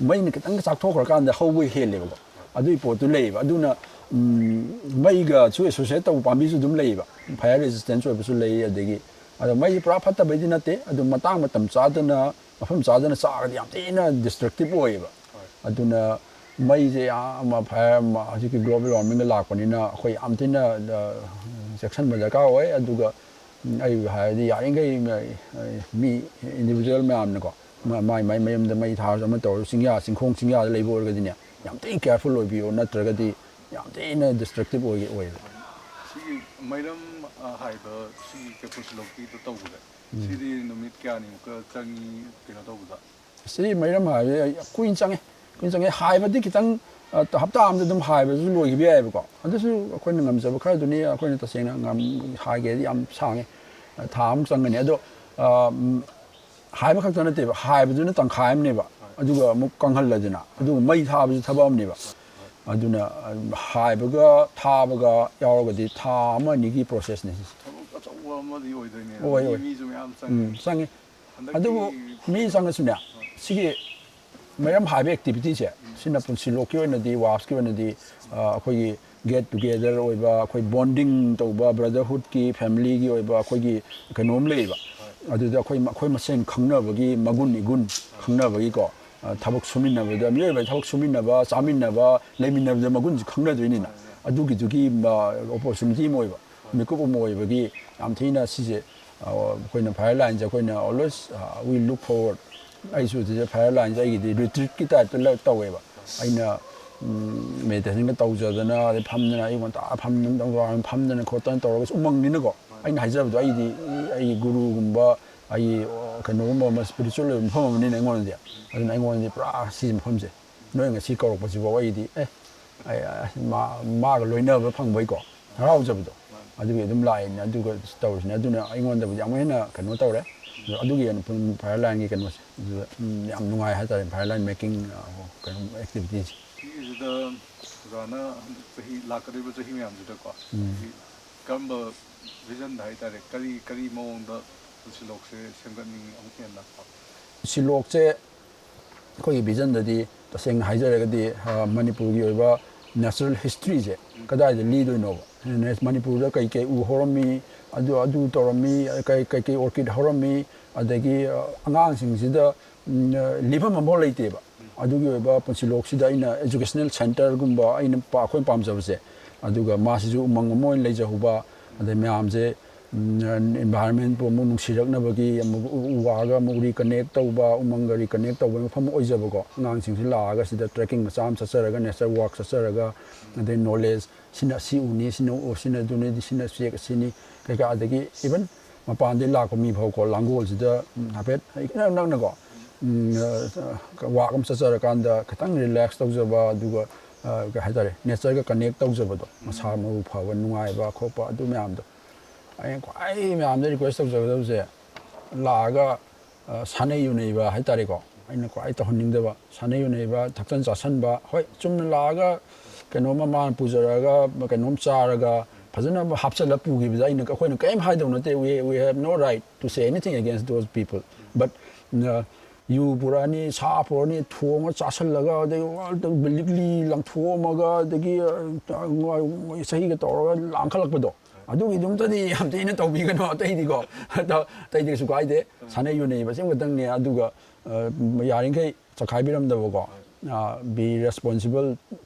ꯃꯩꯅ ꯈꯤꯇꯪ ꯆꯥꯛꯊꯣꯛꯈ꯭ꯔꯀꯥꯟꯗ ꯍꯧꯕ ꯍꯦꯜꯂꯦꯕꯀꯣ꯫ ꯑꯗꯨꯒꯤ ꯄꯣꯠꯇꯨ ꯂꯩꯌꯦꯕ꯫ ꯑꯗꯨꯅ ꯎꯝ, ꯃꯩꯒꯁꯨ ꯑꯦꯁꯣꯁꯤꯌꯦꯠ ꯇꯧꯕ ꯄꯥꯝꯕꯤꯁꯨ ꯑꯗꯨꯝ ꯂꯩꯌꯦꯕ꯫ ꯐꯥꯏꯌꯔ ꯔꯦꯁꯤꯁꯇꯦꯟꯁ ꯑꯣꯏꯕꯁꯨ ꯂꯩ꯫ ꯑꯗꯒꯤ ꯑꯗꯣ ꯃꯩꯁꯦ ꯄꯨꯔꯥ ꯐꯠꯇꯕꯩꯗꯤ ꯅꯠꯇꯦ, ꯑꯗꯨ ꯃꯇꯥꯡ ꯃꯇꯝ ꯆꯥꯗꯅ, ꯃꯐꯝ ꯆꯥꯗꯅ ꯆꯥꯔꯒꯗꯤ ꯌꯥꯝ ꯊꯤꯅ ꯗꯤꯁꯇ꯭ꯔꯛꯇꯤꯞ ꯑꯣꯏꯌꯦꯕ꯫ ꯑꯗꯨꯅ ꯃꯩꯁꯦ ꯌꯥꯝ ꯐꯥꯏꯌꯔ, ꯍꯧꯖꯤꯛꯀꯤ ꯒ꯭ꯂꯣꯕꯦꯜ ꯋꯥꯔꯃꯤꯡꯗ ꯂꯥꯛꯄꯅꯤꯅ ꯑꯩꯈꯣꯏ ꯌꯥꯝ ꯊꯤꯅ ꯆꯦꯛꯁꯤꯟꯕ ꯗꯔꯀꯥꯔ ꯑꯣꯏ꯫ ꯑꯗꯨꯒ ꯑꯩ ꯍꯥꯏꯔꯗꯤ ꯌꯥꯔꯤꯈꯩ ꯃꯤ ꯏꯟꯗꯤꯕꯤꯖꯨꯋꯦꯜ ꯃꯌꯥꯝꯅꯀꯣ, ꯃꯥꯏ ꯃꯥꯏ ꯃꯌꯨꯝꯗ ꯃꯩ ꯊꯥꯔꯁꯨ ꯑꯃ ꯇꯧꯔꯁꯨ, ꯆꯤꯡꯌꯥ, ꯆꯤꯡꯈꯣꯡ ꯆꯤꯡꯌꯥꯗ ꯂꯩꯕ ꯑꯣꯏꯔꯒꯗꯤꯅꯦ, ꯌꯥꯝ ꯊꯤꯅ ꯀꯦꯌꯔꯐꯨꯜ ꯑꯣꯏꯕꯤꯌꯨ, ꯅꯠꯇ꯭ꯔꯒꯗꯤ ꯌꯥꯝ ꯊꯤꯅ ꯗꯤꯁꯇ꯭ꯔꯛꯇꯤꯞ ꯑꯣꯏ ꯑꯣꯏꯌꯦꯕ꯫ ꯁꯤꯒꯤ ꯃꯩꯔꯝ, ꯑ, ꯍꯥꯏꯕ ꯁꯤꯒꯤ ꯀꯩ ꯄꯨꯟꯁꯤꯂꯣꯛꯀꯤꯗꯣ ꯇꯧꯕꯁꯦ, ꯁꯤꯗꯤ ꯅꯨꯃꯤꯠ ꯀꯌꯥꯅꯤꯃꯨꯛꯀ ꯆꯪꯉꯤ ꯀꯩꯅꯣ ꯇꯧꯕꯗ? ꯁꯤꯗꯤ ꯃꯩꯔꯝ ꯍꯥꯏꯕꯁꯦ ꯑꯩ ꯀꯨꯏꯅ ꯆꯪꯉꯦ꯫ ꯀꯨꯏꯅ ꯆꯪꯉꯦ ꯍꯥꯏꯕꯗꯤ ꯈꯤꯇꯪ, ꯑ, ꯍꯞꯇꯥ ꯑꯃꯗ ꯑꯗꯨꯝ ꯍꯥꯏꯕꯁꯨ ꯂꯣꯏꯈꯤꯕ ꯌꯥꯏꯑꯕꯀꯣ꯫ ꯑꯗꯨꯁꯨ ꯑꯩꯈꯣꯏꯅ ꯉꯝꯖꯕ ꯈꯔꯗꯨꯅꯤ꯫ ꯑꯩꯈꯣꯏꯅ ꯇꯁꯦꯡꯅ ꯉꯝ-, ꯍꯥꯏꯒꯦꯗꯤ ꯌꯥꯝ ꯁꯥꯡꯉꯦ꯫ ꯑ, ꯊꯥ ꯑꯃ ꯆꯪꯒꯅꯤ꯫ ꯑꯗꯣ, ꯑ, ꯎꯝ, ꯍꯥꯏꯕ ꯈꯛꯇ ꯅꯠꯇꯦꯕ, ꯍꯥꯏꯕꯗꯨꯅ ꯇꯪꯈꯥꯏ ꯑꯃꯅꯦꯕ꯫ ꯑꯗꯨꯒ ꯑꯃꯨꯛ ꯀꯪꯍꯜꯂꯗꯅ, ꯑꯗꯨꯒ ꯃꯩ ꯊꯥꯕꯁꯨ ꯊꯕꯛ ꯑꯃꯅꯦꯕ꯫ ꯑꯗꯨꯅ, ꯑ, ꯍꯥꯏꯕꯒ ꯊꯥꯕꯒ ꯌꯥꯎꯔꯒꯗꯤ ꯊꯥ ꯑꯃ ꯑꯅꯤꯒꯤ ꯄ꯭ꯔꯣꯁꯦꯁꯅꯦ ꯁꯤꯁꯦ꯫ ꯊꯕꯛ ꯑꯆꯧꯕ ꯑꯃꯗꯤ ꯑꯣꯏꯗꯣꯏꯅꯦ꯫ ꯑꯣꯏ, ꯃꯤ, ꯑꯣꯏ꯫ ꯃꯤꯁꯨ ꯃꯌꯥꯝ ꯎꯝ, ꯆꯪꯉꯤ꯫ ꯆꯪꯉꯤ꯫ ꯍꯟꯗꯛꯀꯤ ꯑꯗꯨꯕꯨ ꯃꯤ ꯆꯪꯉꯁꯨꯅꯦ, ꯁꯤꯒꯤ ꯃꯩꯔꯝ ꯍꯥꯏꯕ ꯑꯦꯛꯇꯤꯚꯤꯇꯤꯁꯦ, ꯁꯤꯅ ꯄꯨꯟꯁꯤꯂꯣꯛꯀꯤ ꯑꯣꯏꯅꯗꯤ, ꯋꯥꯞꯁꯀꯤ ꯑꯣꯏꯅꯗꯤ, ꯑ, ꯑꯩꯈꯣꯏꯒꯤ ꯒꯦꯠ ꯇꯨꯒꯦꯗꯔ ꯑꯣꯏꯕ, ꯑꯩꯈꯣꯏ ꯕꯣꯟꯗꯤꯡ ꯇꯧꯕ, ꯕ꯭ꯔꯗꯔꯍꯨꯗꯀꯤ, ꯐꯦꯃꯤꯂꯤꯒꯤ ꯑꯣꯏꯕ ꯑꯩꯈꯣꯏꯒꯤ ꯀꯩꯅꯣꯝ ꯂꯩꯌꯦꯕ꯫ ꯑꯗꯨꯗ ꯑꯩꯈꯣꯏ, ꯑꯩꯈꯣꯏ ꯃꯁꯦꯟ ꯈꯪꯅꯕꯒꯤ ꯃꯒꯨꯟ ꯏꯒꯨꯟ ꯈꯪꯅꯕꯒꯤꯀꯣ, ꯑ, ꯊꯕꯛ ꯁꯨꯃꯤꯟꯅꯕꯗ, ꯃꯤꯑꯣꯏꯕ ꯊꯕꯛ ꯁꯨꯃꯤꯟꯅꯕ, ꯆꯥꯃꯤꯟꯅꯕ, ꯂꯩꯃꯤꯟꯅꯕꯗ ꯃꯒꯨꯟꯁꯦ ꯈꯪꯅꯗꯣꯏꯅꯤꯅ, ꯑꯗꯨꯒꯤꯗꯨꯒꯤ, ꯑ, ꯑꯣꯄꯣꯔꯆꯨꯅꯤꯇꯤ ꯑꯃ ꯑꯣꯏꯕ, ꯃꯤꯀꯨꯞ ꯑꯃ ꯑꯣꯏꯕꯒꯤ ꯌꯥꯝ ꯊꯤꯅ ꯁꯤꯁꯦ, ꯑ, ꯑꯩꯈꯣꯏꯅ ꯐꯥꯏꯌꯔ ꯂꯥꯏꯟꯁꯦ ꯑꯩꯈꯣꯏꯅ always, ꯑ, we look forward꯫ ꯑꯩꯁꯨ ꯁꯤꯁꯦ ꯐꯥꯏꯌꯔ ꯂꯥꯏꯟꯁꯦ ꯑꯩꯒꯤꯗꯤ ꯔꯤꯇ꯭ꯔꯤꯠꯀꯤ ꯇꯥꯏꯞꯇ ꯂ-, ꯇꯧꯋꯦꯕ꯫ ꯑꯩꯅ, ꯎꯝ, ꯃꯦꯗꯤꯇꯦꯁꯟꯒ ꯇꯧꯖꯗꯅ, ꯑꯗꯩ ꯐꯝꯗꯅ, ꯑꯌꯨꯛ ꯉꯟꯇꯥ ꯐꯝꯗꯅ, ꯅꯨꯡꯗꯥꯡꯋꯥꯏꯔꯝ ꯐꯝꯗꯅ ꯈꯣꯠꯇꯅ ꯇꯧꯔꯒꯁꯨ ꯎꯃꯪꯅꯤꯅꯀꯣ꯫ ꯑꯩꯅ ꯍꯥꯏꯖꯕꯗꯣ, ꯑꯩꯗꯤ, ꯑꯩꯒꯤ ꯒꯨꯔꯨꯒꯨꯝꯕ, ꯑꯩꯒꯤ, ꯑ, ꯀꯩꯅꯣꯒꯨꯝꯕ ꯑꯃ, ꯏꯁꯄꯤꯔꯤꯆꯨꯋꯦꯜ ꯑꯣꯏꯕ ꯃꯐꯝ ꯑꯃꯅꯤꯅ ꯑꯩꯉꯣꯟꯗꯗꯤ꯫ ꯑꯗꯨꯅ ꯑꯩꯉꯣꯟꯗꯗꯤ ꯄꯨꯔꯥ ꯁꯤꯒꯤ ꯃꯐꯝꯁꯦ, ꯅꯣꯏ ꯉꯁꯤ ꯀꯧꯔꯛꯄꯁꯤꯐꯥꯎ ꯑꯩꯗꯤ, ꯑꯦ, ꯑꯩ, ꯑ, ꯃꯥ-, ꯃꯥꯒ ꯂꯣꯏꯅꯕ ꯐꯪꯕꯩꯀꯣ, ꯍꯔꯥꯎꯖꯕꯗꯣ, ꯑꯗꯨꯒꯤ ꯑꯗꯨꯝ ꯂꯥꯛꯏꯅꯦ꯫ ꯑꯗꯨꯒ ꯇꯧꯔꯤꯁꯤꯅꯦ꯫ ꯑꯗꯨꯅ ꯑꯩꯉꯣꯟꯗꯕꯨꯗꯤ ꯑꯃꯨꯛ ꯍꯦꯟꯅ ꯀꯩꯅꯣ ꯇꯧꯔꯦ꯫ ꯑꯗꯣ ꯑꯗꯨꯒꯤ ꯑꯣꯏꯅ ꯐꯥꯏꯌꯔ ꯂꯥꯏꯟꯒꯤ ꯀꯩꯅꯣꯁꯦ, ꯑꯗꯨꯗ, ꯎꯝ, ꯌꯥꯝ ꯅꯨꯡꯉꯥꯏ ꯍꯥꯏꯇꯥꯔꯦ, ꯐꯥꯏꯌꯔ ꯂꯥꯏꯟ ꯃꯦꯀꯤꯡ, ꯑ, ꯀꯩꯅꯣ, ꯑꯦꯛꯇꯤꯚꯤꯇꯤꯁꯦ꯫ ꯁꯤꯒꯤꯁꯤꯗ ꯑꯣꯖꯥꯅ ꯍꯟꯗꯛ ꯆꯍꯤ, ꯂꯥꯛꯀꯗꯧꯔꯤꯕ ꯆꯍꯤ ꯃꯌꯥꯝꯁꯤꯗꯀꯣ, ꯍꯥꯏꯗꯤ ꯀꯔꯝꯕ ꯚꯤꯖꯟꯗ ꯍꯥꯏꯇꯥꯔꯦ, ꯀꯔꯤ, ꯀꯔꯤ ꯃꯑꯣꯡꯗ ꯄꯨꯟꯁꯤꯂꯣꯛꯁꯦ ꯁꯦꯝꯒꯠꯅꯤꯡꯉꯤ ꯑꯃꯨꯛ ꯍꯦꯟꯅ? ꯄꯨꯟꯁꯤꯂꯣꯛꯁꯦ ꯑꯩꯈꯣꯏꯒꯤ ꯚꯤꯖꯟꯗꯗꯤ ꯇꯁꯦꯡꯅ ꯍꯥꯏꯖꯔꯒꯗꯤ, ꯑ, ꯃꯅꯤꯄꯨꯔꯒꯤ ꯑꯣꯏꯕ natural historyꯁꯦ ꯀꯗꯥꯏꯗ ꯂꯤꯗꯣꯏꯅꯣꯕ? ꯅꯦ-, ꯃꯅꯤꯄꯨꯔꯗ ꯀꯩ ꯀꯩ ꯎ ꯍꯧꯔꯝꯃꯤ, ꯑꯗꯨ, ꯑꯗꯨ ꯇꯧꯔꯝꯃꯤ, ꯀꯩ, ꯀꯩ ꯀꯩ orchid ꯍꯧꯔꯝꯃꯤ, ꯑꯗꯒꯤ, ꯑ, ꯑꯉꯥꯡꯁꯤꯡꯁꯤꯗ, ꯎꯝ, ꯑ, ꯂꯤꯐꯝ ꯑꯃꯐꯥꯎ ꯂꯩꯇꯦꯕ꯫ ꯑꯗꯨꯒꯤ ꯑꯣꯏꯕ ꯄꯨꯟꯁꯤꯂꯣꯛꯁꯤꯗ ꯑꯩꯅ educational centreꯒꯨꯝꯕ ꯑꯩꯅ ꯄꯥ-, ꯑꯩꯈꯣꯏꯅ ꯄꯥꯝꯖꯕꯁꯦ, ꯑꯗꯨꯒ ꯃꯥꯁꯤꯁꯨ ꯎꯃꯪ ꯑꯃ ꯑꯣꯏꯅ ꯂꯩꯖꯍꯧꯕ, ꯑꯗꯩ ꯃꯌꯥꯝꯁꯦ, ꯎꯝ, environmentꯄꯨ ꯑꯃꯨꯛ ꯅꯨꯡꯁꯤꯔꯛꯅꯕꯒꯤ ꯑꯃꯨꯛ ꯎ, ꯎ ꯋꯥꯒ ꯑꯃꯨꯛ reconnect ꯇꯧꯕ, ꯎꯃꯪꯒ reconnect ꯇꯧꯕ ꯃꯐꯝ ꯑꯣꯏꯖꯕꯀꯣ꯫ ꯑꯉꯥꯡꯁꯤꯡꯁꯤ ꯂꯥꯛꯑꯒ ꯁꯤꯗ trekking ꯃꯆꯥ ꯑꯃ ꯆꯠꯆꯔꯒ, nature walk ꯆꯠꯆꯔꯒ, ꯑꯗꯩ knowledge, ꯁꯤꯅ ꯁꯤ ꯎꯅꯤ, ꯁꯤꯅ ꯎ, ꯁꯤꯅ ꯑꯗꯨꯅꯤ, ꯁꯤꯅ ꯎꯆꯦꯛ ꯑꯁꯤꯅꯤ, ꯀꯩꯀꯥ, ꯑꯗꯒꯤ even ꯃꯄꯥꯟꯗꯩ ꯂꯥꯛꯄ ꯃꯤ ꯐꯥꯎꯀꯣ, ꯂꯥꯡꯒꯣꯜꯁꯤꯗ, ꯎꯝ, ꯍꯥꯏꯐꯦꯠ ꯏꯅꯛ ꯅꯛꯅꯀꯣ, ꯎꯝ, ꯑ, walk ꯑꯃ ꯆꯠꯆꯔꯀꯥꯟꯗ ꯈꯤꯇꯪ relax ꯇꯧꯖꯕ, ꯑꯗꯨꯒ, ꯑ, ꯀꯩ ꯍꯥꯏꯇꯥꯔꯦ, natureꯒ connect ꯇꯧꯖꯕꯗꯣ, ꯃꯁꯥ ꯃꯎ ꯐꯕ, ꯅꯨꯡꯉꯥꯏꯕ ꯈꯣꯠꯄ, ꯑꯗꯨ ꯃꯌꯥꯝꯗꯣ꯫ ꯑꯩꯅ ꯈ꯭ꯋꯥꯏ ꯃꯌꯥꯝꯗ request ꯇꯧꯖꯒꯗꯕꯁꯦ, ꯂꯥꯛꯑꯒ, ꯑ, ꯁꯥꯟꯅ ꯌꯨꯅꯩꯕ ꯍꯥꯏꯇꯥꯔꯦꯀꯣ, ꯑꯩꯅ ꯈ꯭ꯋꯥꯏ ꯇꯧꯍꯟꯅꯤꯡꯗꯕ, ꯁꯥꯟꯅ ꯌꯨꯅꯩꯕ, ꯊꯛꯆꯟ ꯆꯥꯁꯟꯕ꯫ ꯍꯣꯏ, ꯆꯨꯝꯅ ꯂꯥꯛꯑꯒ ꯀꯩꯅꯣꯝꯃ ꯃꯥꯅ ꯄꯨꯖꯔꯛꯑꯒ ꯀꯩꯅꯣꯝ ꯆꯥꯔꯒ ꯐꯖꯅ ꯍꯥꯞꯆꯜꯂ ꯄꯨꯈꯤꯕꯗ ꯑꯩꯅ, ꯑꯩꯈꯣꯏꯅ ꯀꯔꯤꯝ ꯍꯥꯏꯗꯧ ꯅꯠꯇꯦ, we, we have no right to say anything against those people, but, uh, ꯌꯨ ꯄꯨꯔꯛꯑꯅꯤ, ꯁꯥ ꯄꯨꯔꯛꯑꯅꯤ, ꯊꯣꯡꯉ ꯆꯥꯁꯜꯂꯒ, ꯑꯗꯩ ꯋꯥ-, ꯂꯤꯛꯂꯤ ꯂꯪꯊꯣꯛꯑꯝꯃꯒ, ꯑꯗꯒꯤ, ꯑ, ꯆꯍꯤꯒ ꯇꯧꯔꯒ ꯂꯥꯡꯈꯠꯂꯛꯄꯗꯣ, ꯑꯗꯨꯒꯤꯗꯨꯝꯇꯗꯤ ꯌꯥꯝ ꯊꯤꯅ ꯇꯧꯕꯤꯒꯅꯨ꯫ ꯑꯇꯩꯗꯤꯀꯣ, ꯑꯇꯩꯗꯤ ꯀꯩꯁꯨ ꯀꯥꯏꯗꯦ, ꯁꯥꯟꯅ ꯌꯨꯅꯩꯕꯁꯤ ꯑꯃꯈꯛꯇꯪꯅꯦ꯫ ꯑꯗꯨꯒ, ꯑ, ꯌꯥꯔꯤꯈꯩ ꯆꯈꯥꯏꯕꯤꯔꯝꯗꯕꯀꯣ, ꯑ, be responsible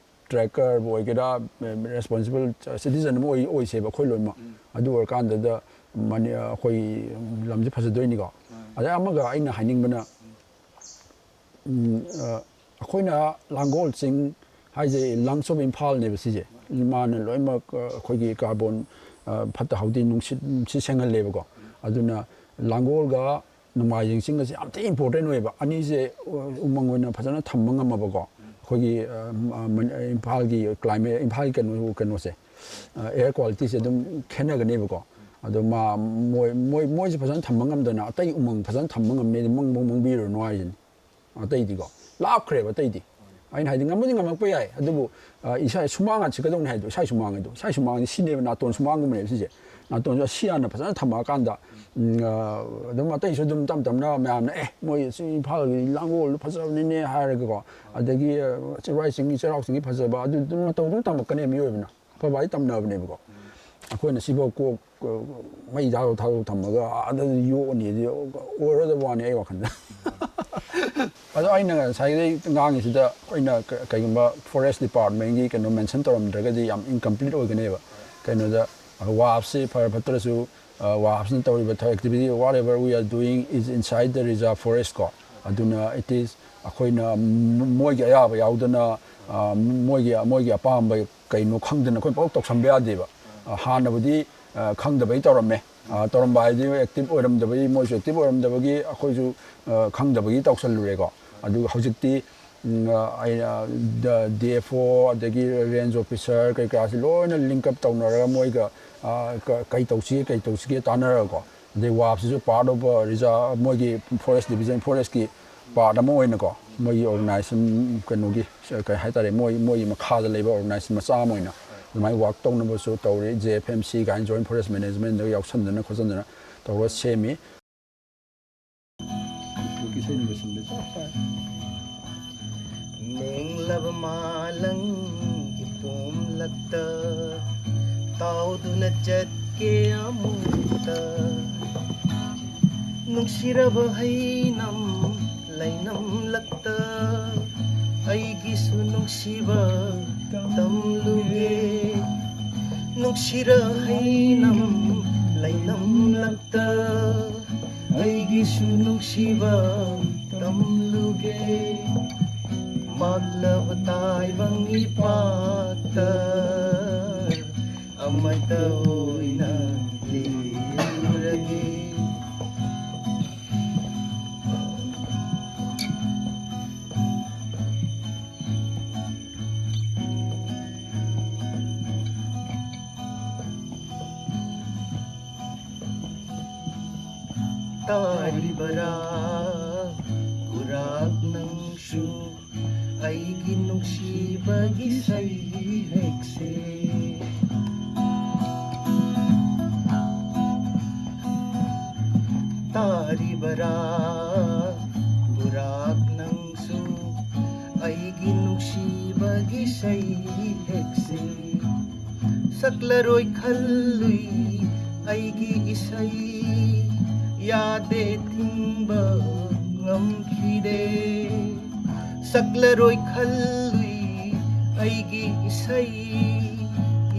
trekker-ꯕꯨ ꯑꯣꯏꯒꯦꯔꯥ, responsible citizen ꯑꯃ ꯑꯣꯏ-, ꯑꯣꯏꯁꯦꯕ ꯑꯩꯈꯣꯏ ꯂꯣꯏꯅꯃꯛ꯫ ꯑꯗꯨ ꯑꯣꯏꯔꯀꯥꯟꯗꯗ ꯃꯅꯤ-, ꯑꯩꯈꯣꯏ ꯂꯝꯁꯦ ꯐꯖꯗꯣꯏꯅꯤꯀꯣ꯫ ꯑꯗꯩ ꯑꯃꯒ ꯑꯩꯅ ꯍꯥꯏꯅꯤꯡꯕꯅ, ꯎꯝ, ꯑ, ꯑꯩꯈꯣꯏꯅ ꯂꯥꯡꯒꯣꯜ ꯆꯤꯡ ꯍꯥꯏꯁꯦ, lungs of ꯏꯝꯐꯥꯜꯅꯦꯕ ꯁꯤꯁꯦ꯫ ꯃꯥꯅ ꯂꯣꯏꯅꯃꯛ, ꯑ, ꯑꯩꯈꯣꯏꯒꯤ carbon, ꯑ, ꯐꯠꯇ ꯍꯥꯎꯗꯤ ꯅꯨꯡꯁꯤꯠ, ꯅꯨꯡꯁꯤꯠ ꯁꯦꯡꯍꯜꯂꯦꯕꯀꯣ꯫ ꯑꯗꯨꯅ ꯂꯥꯡꯒꯣꯜꯒ ꯅꯣꯡꯃꯥꯏꯖꯤꯡ ꯆꯤꯡ ꯑꯁꯤ ꯌꯥꯝ ꯊꯤ important ꯑꯣꯏꯌꯦꯕ꯫ ꯑꯅꯤꯁꯦ, ꯑ, ꯎꯃꯪ ꯑꯣꯏꯅ ꯐꯖꯅ ꯊꯝꯕ ꯉꯝꯃꯕꯀꯣ, ꯑꯩꯈꯣꯏꯒꯤ, ꯑ, ꯃ-, ꯃ-, ꯏꯝꯐꯥꯜꯒꯤ climate, ꯏꯝꯐꯥꯜꯒꯤ ꯀꯩꯅꯣ, ꯀꯩꯅꯣꯁꯦ, ꯑ, air qualityꯁꯦ ꯑꯗꯨꯝ ꯈꯦꯠꯅꯒꯅꯦꯕꯀꯣ꯫ ꯑꯗꯣ ꯃꯥ, ꯃꯣꯏ, ꯃꯣꯏ, ꯃꯣꯏꯁꯦ ꯐꯖꯅ ꯊꯝꯕ ꯉꯝꯗꯅ ꯑꯇꯩ ꯎꯃꯪ ꯐꯖꯅ ꯊꯝꯕ ꯉꯝꯅꯦꯗꯤ ꯃꯪꯕꯧ ꯃꯪꯕꯤꯔꯨꯔꯅꯨ ꯍꯥꯏꯁꯤꯅꯤ꯫ ꯑꯇꯩꯗꯤꯀꯣ, ꯂꯥꯞꯈ꯭ꯔꯦꯕ ꯑꯇꯩꯗꯤ꯫ ꯑꯩꯅ ꯍꯥꯏꯗꯤ ꯉꯝꯕꯨꯗꯤ ꯉꯝꯃꯛꯄ ꯌꯥꯏ, ꯑꯗꯨꯕꯨ, ꯑ, ꯏꯁꯥ ꯁꯨꯃꯥꯡ ꯑꯁꯤ ꯀꯩꯗꯧꯅꯤ ꯍꯥꯏꯗꯣ, ꯏꯁꯥ ꯁꯨꯃꯥꯡ ꯍꯥꯏꯗꯣ, ꯏꯁꯥ ꯁꯨꯃꯥꯡꯁꯤ ꯁꯤꯅꯦꯕ, ꯅꯥꯇꯣꯟ ꯁꯨꯃꯥꯡꯒꯨꯝꯕꯅꯦꯕ ꯁꯤꯁꯦ꯫ ꯅꯥꯇꯣꯟꯁꯨ ꯑꯁꯤ ꯍꯥꯟꯅ ꯐꯖꯅ ꯊꯝꯃꯛꯑꯀꯥꯟꯗ, ꯎꯝ, ꯑ, ꯑꯗꯨꯝ ꯑꯇꯩꯁꯨ ꯑꯗꯨꯝ ꯇꯞ ꯇꯞꯅ ꯃꯌꯥꯝꯅ, "ꯑꯦ, ꯃꯣꯏ ꯁꯤ ꯏꯝꯐꯥꯜꯒꯤ ꯂꯥꯡꯒꯣꯜꯗꯣ ꯐꯖꯕꯅꯤꯅꯦ" ꯍꯥꯏꯔꯒꯀꯣ, ꯑꯗꯒꯤ, ꯑ, ꯆꯤꯔꯥꯏ ꯆꯤꯡꯒꯤ, ꯆꯩꯔꯥꯎ ꯆꯤꯡꯒꯤ ꯐꯖꯕ ꯑꯗꯨ ꯑꯗꯨꯝ ꯃꯇꯧ ꯑꯗꯨꯝ ꯇꯝꯃꯛꯀꯅꯦ ꯃꯤꯑꯣꯏꯕꯅ꯫ ꯑꯐꯕ ꯍꯥꯏꯗꯤ ꯇꯝꯅꯕꯅꯦꯕꯀꯣ꯫ ꯑꯩꯈꯣꯏꯅ ꯁꯤꯐꯥꯎ ꯀꯣꯛ, ꯑ, ꯃꯩ ꯊꯥꯗꯣꯛ ꯊꯥꯗꯣꯛ ꯊꯝꯃꯒ ꯑꯥꯗ ꯌꯣꯛꯑꯅꯤ, ꯑꯗꯨ ꯑꯣꯏꯔꯣꯏꯗꯕ ꯋꯥꯅꯤ ꯑꯩ ꯋꯥꯈꯜꯗ꯫ ꯑꯗꯣ ꯑꯩꯅ ꯉꯁꯥꯏꯗꯩ ꯉꯥꯡꯉꯤꯁꯤꯗ ꯑꯩꯅ ꯀ-, ꯀꯩꯒꯨꯝꯕ forest department ꯀꯤ ꯀꯩꯅꯣ mention ꯇꯧꯔꯝꯗ꯭ꯔꯒꯗꯤ ꯌꯥꯝ incomplete ꯑꯣꯏꯒꯅꯦꯕ꯫ ꯀꯩꯅꯣꯗ, ꯑ, WAFC ꯁꯤ ꯐꯔ ꯐꯠꯇ꯭ꯔꯁꯨ, ꯑ, WAFC ꯁꯤꯅ ꯇꯧꯔꯤꯕ ꯊꯕꯛ activity, whatever we are doing is inside the reserve forest ꯀꯣ꯫ ꯑꯗꯨꯅ it is ꯑꯩꯈꯣꯏꯅ ꯃ-, ꯃꯣꯏꯒꯤ ꯑꯌꯥꯕ ꯌꯥꯎꯗꯅ, ꯑ, ꯃꯣꯏꯒꯤ, ꯃꯣꯏꯒꯤ ꯑꯄꯥꯝꯕ ꯀꯩꯅꯣ ꯈꯪꯗꯅ ꯑꯩꯈꯣꯏ ꯄꯪꯇꯧ ꯇꯧꯁꯟꯕ ꯌꯥꯗꯦꯕ꯫ ꯑ, ꯍꯥꯟꯅꯕꯨꯗꯤ, ꯑ, ꯈꯪꯗꯕꯩ ꯇꯧꯔꯝꯃꯦ꯫ ꯑ, ꯇꯧꯔꯝꯕ ꯍꯥꯏꯗꯤ active ꯑꯣꯏꯔꯝꯗꯕꯒꯤ, ꯃꯣꯏꯁꯨ active ꯑꯣꯏꯔꯝꯗꯕꯒꯤ ꯑꯩꯈꯣꯏꯁꯨ, ꯑ, ꯈꯪꯗꯕꯒꯤ ꯇꯧꯁꯜꯂꯨꯔꯦꯀꯣ꯫ ꯑꯗꯨꯒ ꯍꯧꯖꯤꯛꯇꯤ, ꯎꯝ, ꯑ, ꯑꯩ, ꯑ, ꯗ-, D F O ꯑꯗꯒꯤ range officer ꯀꯩꯀꯥꯁꯤ ꯂꯣꯏꯅ link up ꯇꯧꯅꯔꯒ ꯃꯣꯏꯒ, ꯑ, ꯀ-, ꯀꯩ ꯇꯧꯁꯤꯒꯦ, ꯀꯩ ꯇꯧꯁꯤꯒꯦ ꯇꯥꯟꯅꯔꯒꯀꯣ꯫ ꯑꯗꯩ WAFC ꯁꯤꯁꯨ part of, ꯑ, reserve, ꯃꯣꯏꯒꯤ forest division, forest ꯀꯤ part ꯑꯃ ꯑꯣꯏꯅꯀꯣ, ꯃꯣꯏꯒꯤ organization ꯀꯩꯅꯣꯒꯤ, ꯀꯩ ꯍꯥꯏꯇꯥꯔꯦ, ꯃꯣꯏ, ꯃꯣꯏꯒꯤ ꯃꯈꯥꯗ ꯂꯩꯕ organization ꯃꯆꯥ ꯑꯃ ꯑꯣꯏꯅ ꯑꯗꯨꯃꯥꯏꯅ work ꯇꯧꯅꯕꯁꯨ ꯇꯧꯔꯤ꯫ J F M C ꯀꯥꯏꯅ Joint Forest Management ꯗ ꯌꯥꯎꯁꯟꯗꯅ ꯈꯣꯠꯆꯟꯗꯅ ꯇꯧꯔꯒ ꯁꯦꯝꯃꯤ꯫ ꯏꯁꯩꯅ ꯂꯣꯏꯁꯤꯟꯕ ꯆꯞ ꯆꯥꯏ꯫ ꯃꯦꯡꯂꯕ ꯃꯥꯂꯪꯒꯤ ꯄꯣꯝꯂꯛꯇ ꯇꯥꯎꯗꯨꯅ ꯆꯠꯀꯦ ꯑꯃꯨꯛꯇ꯫ ꯅꯨꯡꯁꯤꯔꯕ ꯍꯩꯅꯝ ꯂꯩꯅꯝꯂꯛꯇ ꯑꯩꯒꯤꯁꯨ ꯅꯨꯡꯁꯤꯕ ꯇꯝꯂꯨꯒꯦ꯫ ꯅꯨꯡꯁꯤꯔ ꯍꯩꯅꯝ ꯂꯩꯅꯝꯂꯛꯇ ꯑꯩꯒꯤꯁꯨ ꯅꯨꯡꯁꯤꯕ ꯇꯝꯂꯨꯒꯦ꯫ ꯃꯥꯛꯂꯕ ꯇꯥꯏꯕꯪ ꯏꯄꯥꯛꯇ ꯑꯃꯠꯇ ꯑꯣꯏꯅ ꯂꯦꯡꯂꯨꯔꯒꯦ꯫ ꯇꯥꯔꯤꯕꯔꯥ ꯈꯨꯔꯥꯛ ꯅꯪꯁꯨ ꯑꯩꯒꯤ ꯅꯨꯡꯁꯤꯕꯒꯤ ꯁꯩꯍꯦꯛꯁꯦ? ꯇꯥꯔꯤꯕꯔꯥ? ꯕꯨꯔꯥꯛ ꯅꯪꯁꯨ ꯑꯩꯒꯤ ꯅꯨꯡꯁꯤꯕꯒꯤ ꯁꯩꯍꯦꯛꯁꯦ ꯁꯛꯂꯔꯣꯏ ꯈꯜꯂꯨꯏ꯫ ꯑꯩꯒꯤ ꯏꯁꯩ ꯌꯥꯗꯦ ꯊꯤꯡꯕ ꯉꯝꯈꯤꯗꯦ꯫ ꯁꯛꯂꯔꯣꯏ ꯈꯜꯂꯨꯏ ꯑꯩꯒꯤ ꯏꯁꯩ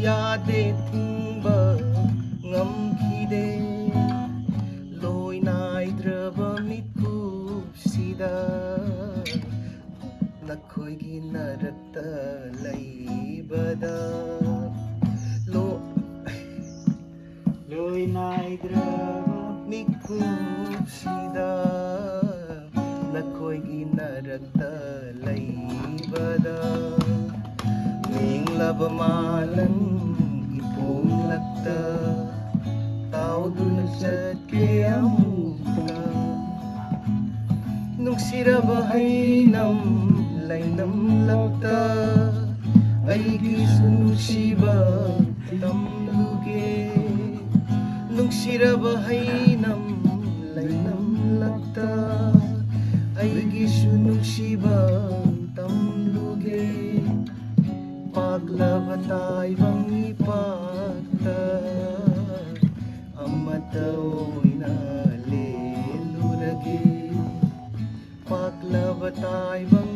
ꯌꯥꯗꯦ ꯊꯤꯡꯕ ꯉꯝꯈꯤꯗꯦ꯫ ꯂꯣꯏ ꯅꯥꯏꯗ꯭ꯔꯕ ꯃꯤꯀꯨꯞꯁꯤꯗ ꯅꯈꯣꯏꯒꯤ ꯅꯔꯛꯇ ꯂꯩꯕꯗ ꯂꯣ ꯂꯣꯏ ꯅꯥꯏꯗ꯭ꯔꯕ ꯃꯤꯀꯨꯞꯁꯤꯗ ꯅꯈꯣꯏꯒꯤ ꯅꯔꯛꯇ ꯂꯩꯕꯗ ꯃꯦꯡꯂꯕ ꯃꯥꯂꯪꯒꯤ ꯄꯣꯝꯂꯛꯇ ꯇꯥꯎꯗꯨꯅ ꯆꯠꯀꯦ ꯑꯃꯨꯛꯇ꯫ ꯅꯨꯡꯁꯤꯔꯕ ꯍꯩꯅꯝ ꯂꯩꯅꯝꯂꯛꯇ ꯑꯩꯒꯤꯁꯨ ꯅꯨꯡꯁꯤꯕ ꯇꯝꯂꯨꯒꯦ꯫ ꯅꯨꯡꯁꯤꯔꯕ ꯍꯩꯅꯝ ꯂꯩꯅꯝꯂꯛꯇ ꯑꯩꯒꯤꯁꯨ ꯅꯨꯡꯁꯤꯕ ꯇꯝꯂꯨꯒꯦ꯫ ꯄꯥꯛꯂꯕ ꯇꯥꯏꯕꯪ ꯏꯄꯥꯛꯇ ꯑꯃꯠꯇ ꯑꯣꯏꯅ ꯂꯦꯜꯂꯨꯔꯒꯦ꯫ ꯄꯥꯛꯂꯕ ꯇꯥꯏꯕꯪ